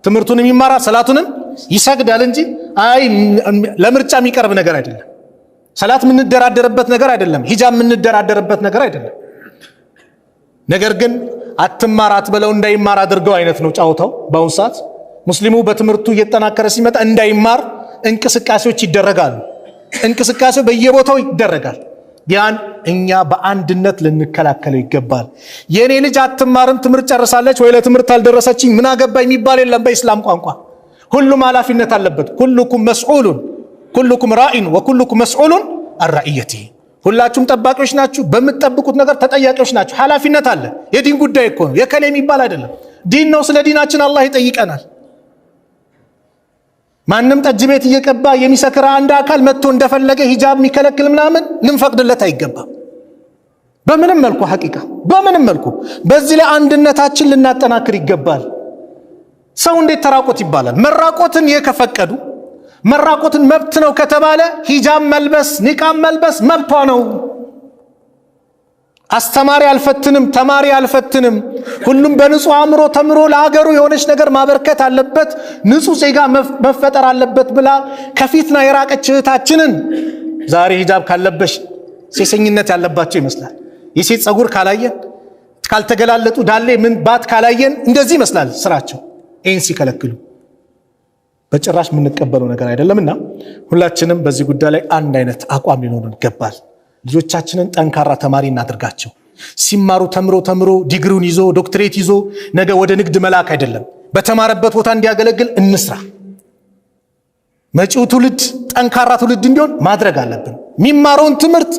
ትምህርቱንም ይማራል፣ ሰላቱንም ይሰግዳል እንጂ አይ ለምርጫ የሚቀርብ ነገር አይደለም። ሰላት የምንደራደርበት ነገር አይደለም። ሂጃብ የምንደራደርበት ነገር አይደለም። ነገር ግን አትማር አትበለው እንዳይማር አድርገው አይነት ነው ጫወታው። በአሁኑ ሰዓት ሙስሊሙ በትምህርቱ እየጠናከረ ሲመጣ እንዳይማር እንቅስቃሴዎች ይደረጋሉ። እንቅስቃሴው በየቦታው ይደረጋል። ያን እኛ በአንድነት ልንከላከለው ይገባል። የእኔ ልጅ አትማርም፣ ትምህርት ጨርሳለች ወይ ለትምህርት አልደረሰችኝ ምን አገባ የሚባል የለም። በኢስላም ቋንቋ ሁሉም ኃላፊነት አለበት። كلكم مسؤول كلكم راع وكلكم مسؤول عن رعيته። ሁላችሁም ጠባቂዎች ናችሁ፣ በምትጠብቁት ነገር ተጠያቂዎች ናችሁ። ኃላፊነት አለ። የዲን ጉዳይ እኮ ነው፣ የከሌ የሚባል አይደለም። ዲን ነው። ስለ ዲናችን አላህ ይጠይቀናል። ማንም ጠጅ ቤት እየቀባ የሚሰክር አንድ አካል መጥቶ እንደፈለገ ሂጃብ የሚከለክል ምናምን ልንፈቅድለት አይገባም። በምንም መልኩ ሐቂቃ በምንም መልኩ። በዚህ ላይ አንድነታችን ልናጠናክር ይገባል። ሰው እንዴት ተራቆት ይባላል? መራቆትን የከፈቀዱ መራቆትን መብት ነው ከተባለ ሂጃብ መልበስ ኒቃብ መልበስ መብቷ ነው። አስተማሪ አልፈትንም፣ ተማሪ አልፈትንም። ሁሉም በንጹህ አእምሮ ተምሮ ለሀገሩ የሆነች ነገር ማበርከት አለበት፣ ንጹህ ዜጋ መፈጠር አለበት ብላ ከፊትና የራቀች እህታችንን ዛሬ ሂጃብ ካለበሽ ሴሰኝነት ያለባቸው ይመስላል። የሴት ፀጉር ካላየን ካልተገላለጡ ዳሌ ምን ባት ካላየን እንደዚህ ይመስላል ስራቸው። ይህን ሲከለክሉ በጭራሽ የምንቀበለው ነገር አይደለምና ሁላችንም በዚህ ጉዳይ ላይ አንድ አይነት አቋም ሊኖረን ይገባል። ልጆቻችንን ጠንካራ ተማሪ እናድርጋቸው። ሲማሩ ተምሮ ተምሮ ዲግሪውን ይዞ ዶክትሬት ይዞ ነገ ወደ ንግድ መላክ አይደለም፣ በተማረበት ቦታ እንዲያገለግል እንስራ። መጪው ትውልድ ጠንካራ ትውልድ እንዲሆን ማድረግ አለብን። የሚማረውን ትምህርት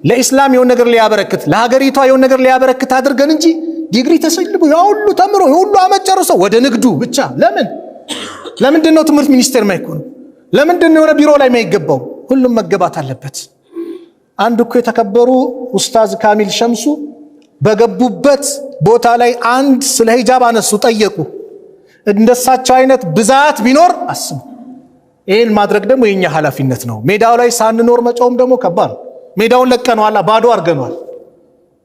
ለኢስላም የሆነ ነገር ሊያበረክት ለሀገሪቷ የሆነ ነገር ሊያበረክት አድርገን እንጂ ዲግሪ ተሰልቦ ያ ሁሉ ተምሮ የሁሉ ዓመት ጨርሶ ወደ ንግዱ ብቻ ለምን? ለምንድን ነው ትምህርት ሚኒስቴር ማይኮን? ለምንድን ነው የሆነ ቢሮ ላይ የማይገባው? ሁሉም መገባት አለበት። አንድ እኮ የተከበሩ ኡስታዝ ካሚል ሸምሱ በገቡበት ቦታ ላይ አንድ ስለ ሂጃብ አነሱ፣ ጠየቁ። እንደሳቸው አይነት ብዛት ቢኖር አስቡ። ይህን ማድረግ ደግሞ የኛ ኃላፊነት ነው። ሜዳው ላይ ሳንኖር መጮህም ደግሞ ከባድ ነው። ሜዳውን ለቀነዋል፣ ባዶ አድርገነዋል።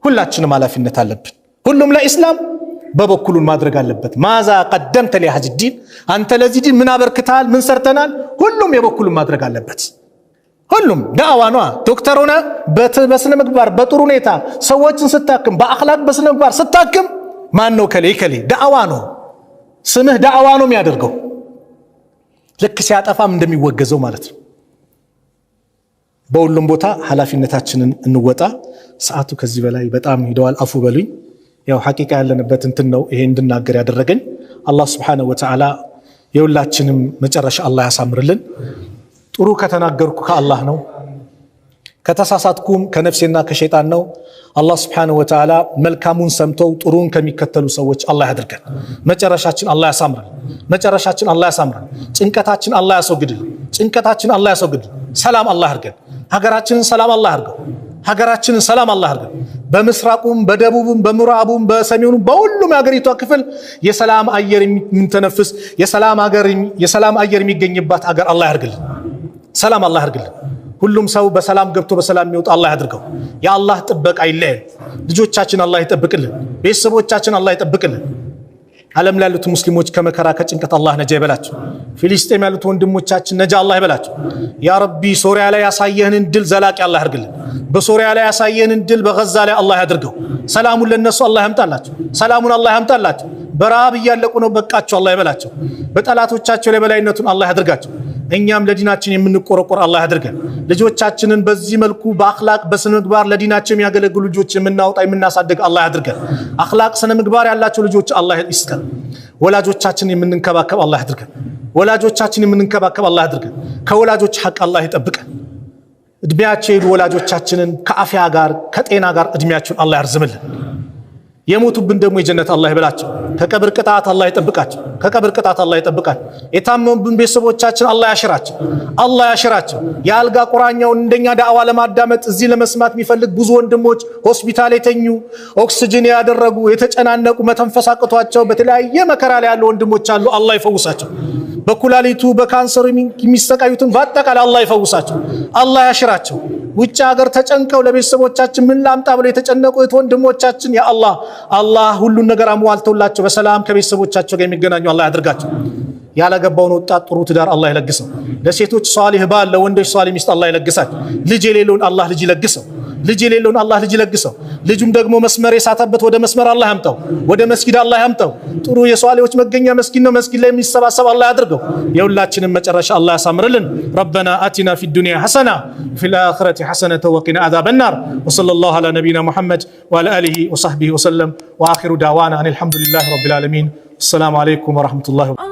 ሁላችንም ኃላፊነት አለብን። ሁሉም ለኢስላም በበኩሉን ማድረግ አለበት። ماذا قدمت لهذا الدين፣ አንተ ለዚህ ዲን ምን አበርክተሃል? ምን ሰርተናል? ሁሉም የበኩሉን ማድረግ አለበት። ሁሉም ዳዕዋ ነዋ። ዶክተር ሆነ በስነ ምግባር በጥሩ ሁኔታ ሰዎችን ስታክም፣ በአኽላቅ በስነ ምግባር ስታክም ማን ነው ከሌ ከሌ ዳዕዋ ነው። ስምህ ዳዕዋ ነው የሚያደርገው። ልክ ሲያጠፋም እንደሚወገዘው ማለት ነው። በሁሉም ቦታ ኃላፊነታችንን እንወጣ። ሰዓቱ ከዚህ በላይ በጣም ሂደዋል። አፉ በሉኝ። ያው ሐቂቃ ያለንበት እንትን ነው ይሄ እንድናገር ያደረገኝ። አላህ ስብሓነሁ ወተዓላ የሁላችንም መጨረሻ አላህ ያሳምርልን። ጥሩ ከተናገርኩ ከአላህ ነው፣ ከተሳሳትኩም ከነፍሴና ከሸይጣን ነው። አላህ ስብሓነሁ ወተዓላ መልካሙን ሰምተው ጥሩን ከሚከተሉ ሰዎች አላህ ያድርገን። መጨረሻችን አላህ ያሳምረን። መጨረሻችን አላህ ያሳምረን። ጭንቀታችን አላህ ያስወግድልን። ጭንቀታችን አላህ ያስወግድልን። ሰላም አላህ ያድርገን። ሀገራችንን ሰላም አላህ ያድርገው። ሀገራችንን ሰላም አላህ ያድርገን። በምስራቁም በደቡብም በምዕራቡም በሰሜኑም በሁሉም የሀገሪቷ ክፍል የሰላም አየር የምንተነፍስ፣ የሰላም አየር የሚገኝባት አገር አላህ ያድርግልን። ሰላም አላህ ያድርግልን። ሁሉም ሰው በሰላም ገብቶ በሰላም የሚወጣ አላህ ያድርገው። የአላህ ጥበቃ አይለየን። ልጆቻችን አላህ ይጠብቅልን። ቤተሰቦቻችን አላህ ይጠብቅልን። ዓለም ላይ ያሉት ሙስሊሞች ከመከራ ከጭንቀት አላህ ነጃ ይበላቸው። ፊሊስጤም ያሉት ወንድሞቻችን ነጃ አላህ ይበላቸው። ያ ረቢ፣ ሶሪያ ላይ ያሳየህንን ድል ዘላቂ አላህ ያድርግልን። በሶሪያ ላይ ያሳየህንን ድል በገዛ ላይ አላህ ያድርገው። ሰላሙን ለነሱ አላህ ያምጣላቸው። ሰላሙን አላህ ያምጣላቸው። በረሃብ እያለቁ ነው። በቃቸው አላህ ይበላቸው። በጠላቶቻቸው ላይ በላይነቱን አላህ ያድርጋቸው። እኛም ለዲናችን የምንቆረቆር አላህ ያድርገን። ልጆቻችንን በዚህ መልኩ በአኽላቅ በስነ ምግባር ለዲናቸው የሚያገለግሉ ልጆች የምናወጣ የምናሳድግ አላህ ያድርገን። አኽላቅ ስነ ምግባር ያላቸው ልጆች አላህ ይስጠን። ወላጆቻችንን የምንንከባከብ አላህ ያድርገን። ወላጆቻችን የምንንከባከብ አላህ ያድርገን። ከወላጆች ሐቅ አላህ ይጠብቀን። እድሜያቸው የሄዱ ወላጆቻችንን ከአፍያ ጋር ከጤና ጋር እድሜያቸውን አላህ ያርዝምልን። የሞቱብን ደግሞ የጀነት አላህ ይበላቸው። ከቀብር ቅጣት አላህ ይጠብቃቸው። ከቀብር ቅጣት አላህ ይጠብቃቸው። የታመሙብን ቤተሰቦቻችን አላህ ያሽራቸው፣ አላህ ያሽራቸው። የአልጋ ቁራኛውን እንደኛ ዳዕዋ ለማዳመጥ እዚህ ለመስማት የሚፈልግ ብዙ ወንድሞች ሆስፒታል የተኙ፣ ኦክስጅን ያደረጉ፣ የተጨናነቁ፣ መተንፈስ አቅቷቸው በተለያየ መከራ ላይ ያሉ ወንድሞች አሉ። አላህ ይፈውሳቸው። በኩላሊቱ በካንሰሩ የሚሰቃዩትን በአጠቃላይ አላህ ይፈውሳቸው፣ አላህ ያሽራቸው። ውጭ ሀገር ተጨንቀው ለቤተሰቦቻችን ምን ላምጣ ብለው የተጨነቁ እህት ወንድሞቻችን ያ አላህ፣ አላህ ሁሉን ነገር አሟልተውላቸው በሰላም ከቤተሰቦቻቸው ጋር የሚገናኙ አላህ ያድርጋቸው። ያላገባውን ወጣት ጥሩ ትዳር አላህ ይለግሰው። ለሴቶች ሷሊህ ባል፣ ለወንዶች ሷሊህ ሚስት አላህ ይለግሳቸው። ልጅ የሌለውን አላህ ልጅ ይለግሰው። ልጅ የሌለውን አላህ ልጅ ይለግሰው። ልጁም ደግሞ መስመር የሳተበት ወደ መስመር አላህ ያምጣው። ወደ መስጊድ አላህ ያምጣው። ጥሩ የሷሊዎች መገኛ መስጊድ ነው። መስጊድ ላይ የሚሰባሰብ አላህ ያድርገው። የሁላችንም መጨረሻ አላህ ያሳምርልን። ربنا آتنا في الدنيا حسنة في الآخرة حسنة وقنا عذاب النار وصلى الله على نبينا محمد وعلى آله وصحبه وسلم وآخر دعوانا أن الحمد لله رب العالمين። السلام عليكم ورحمة الله።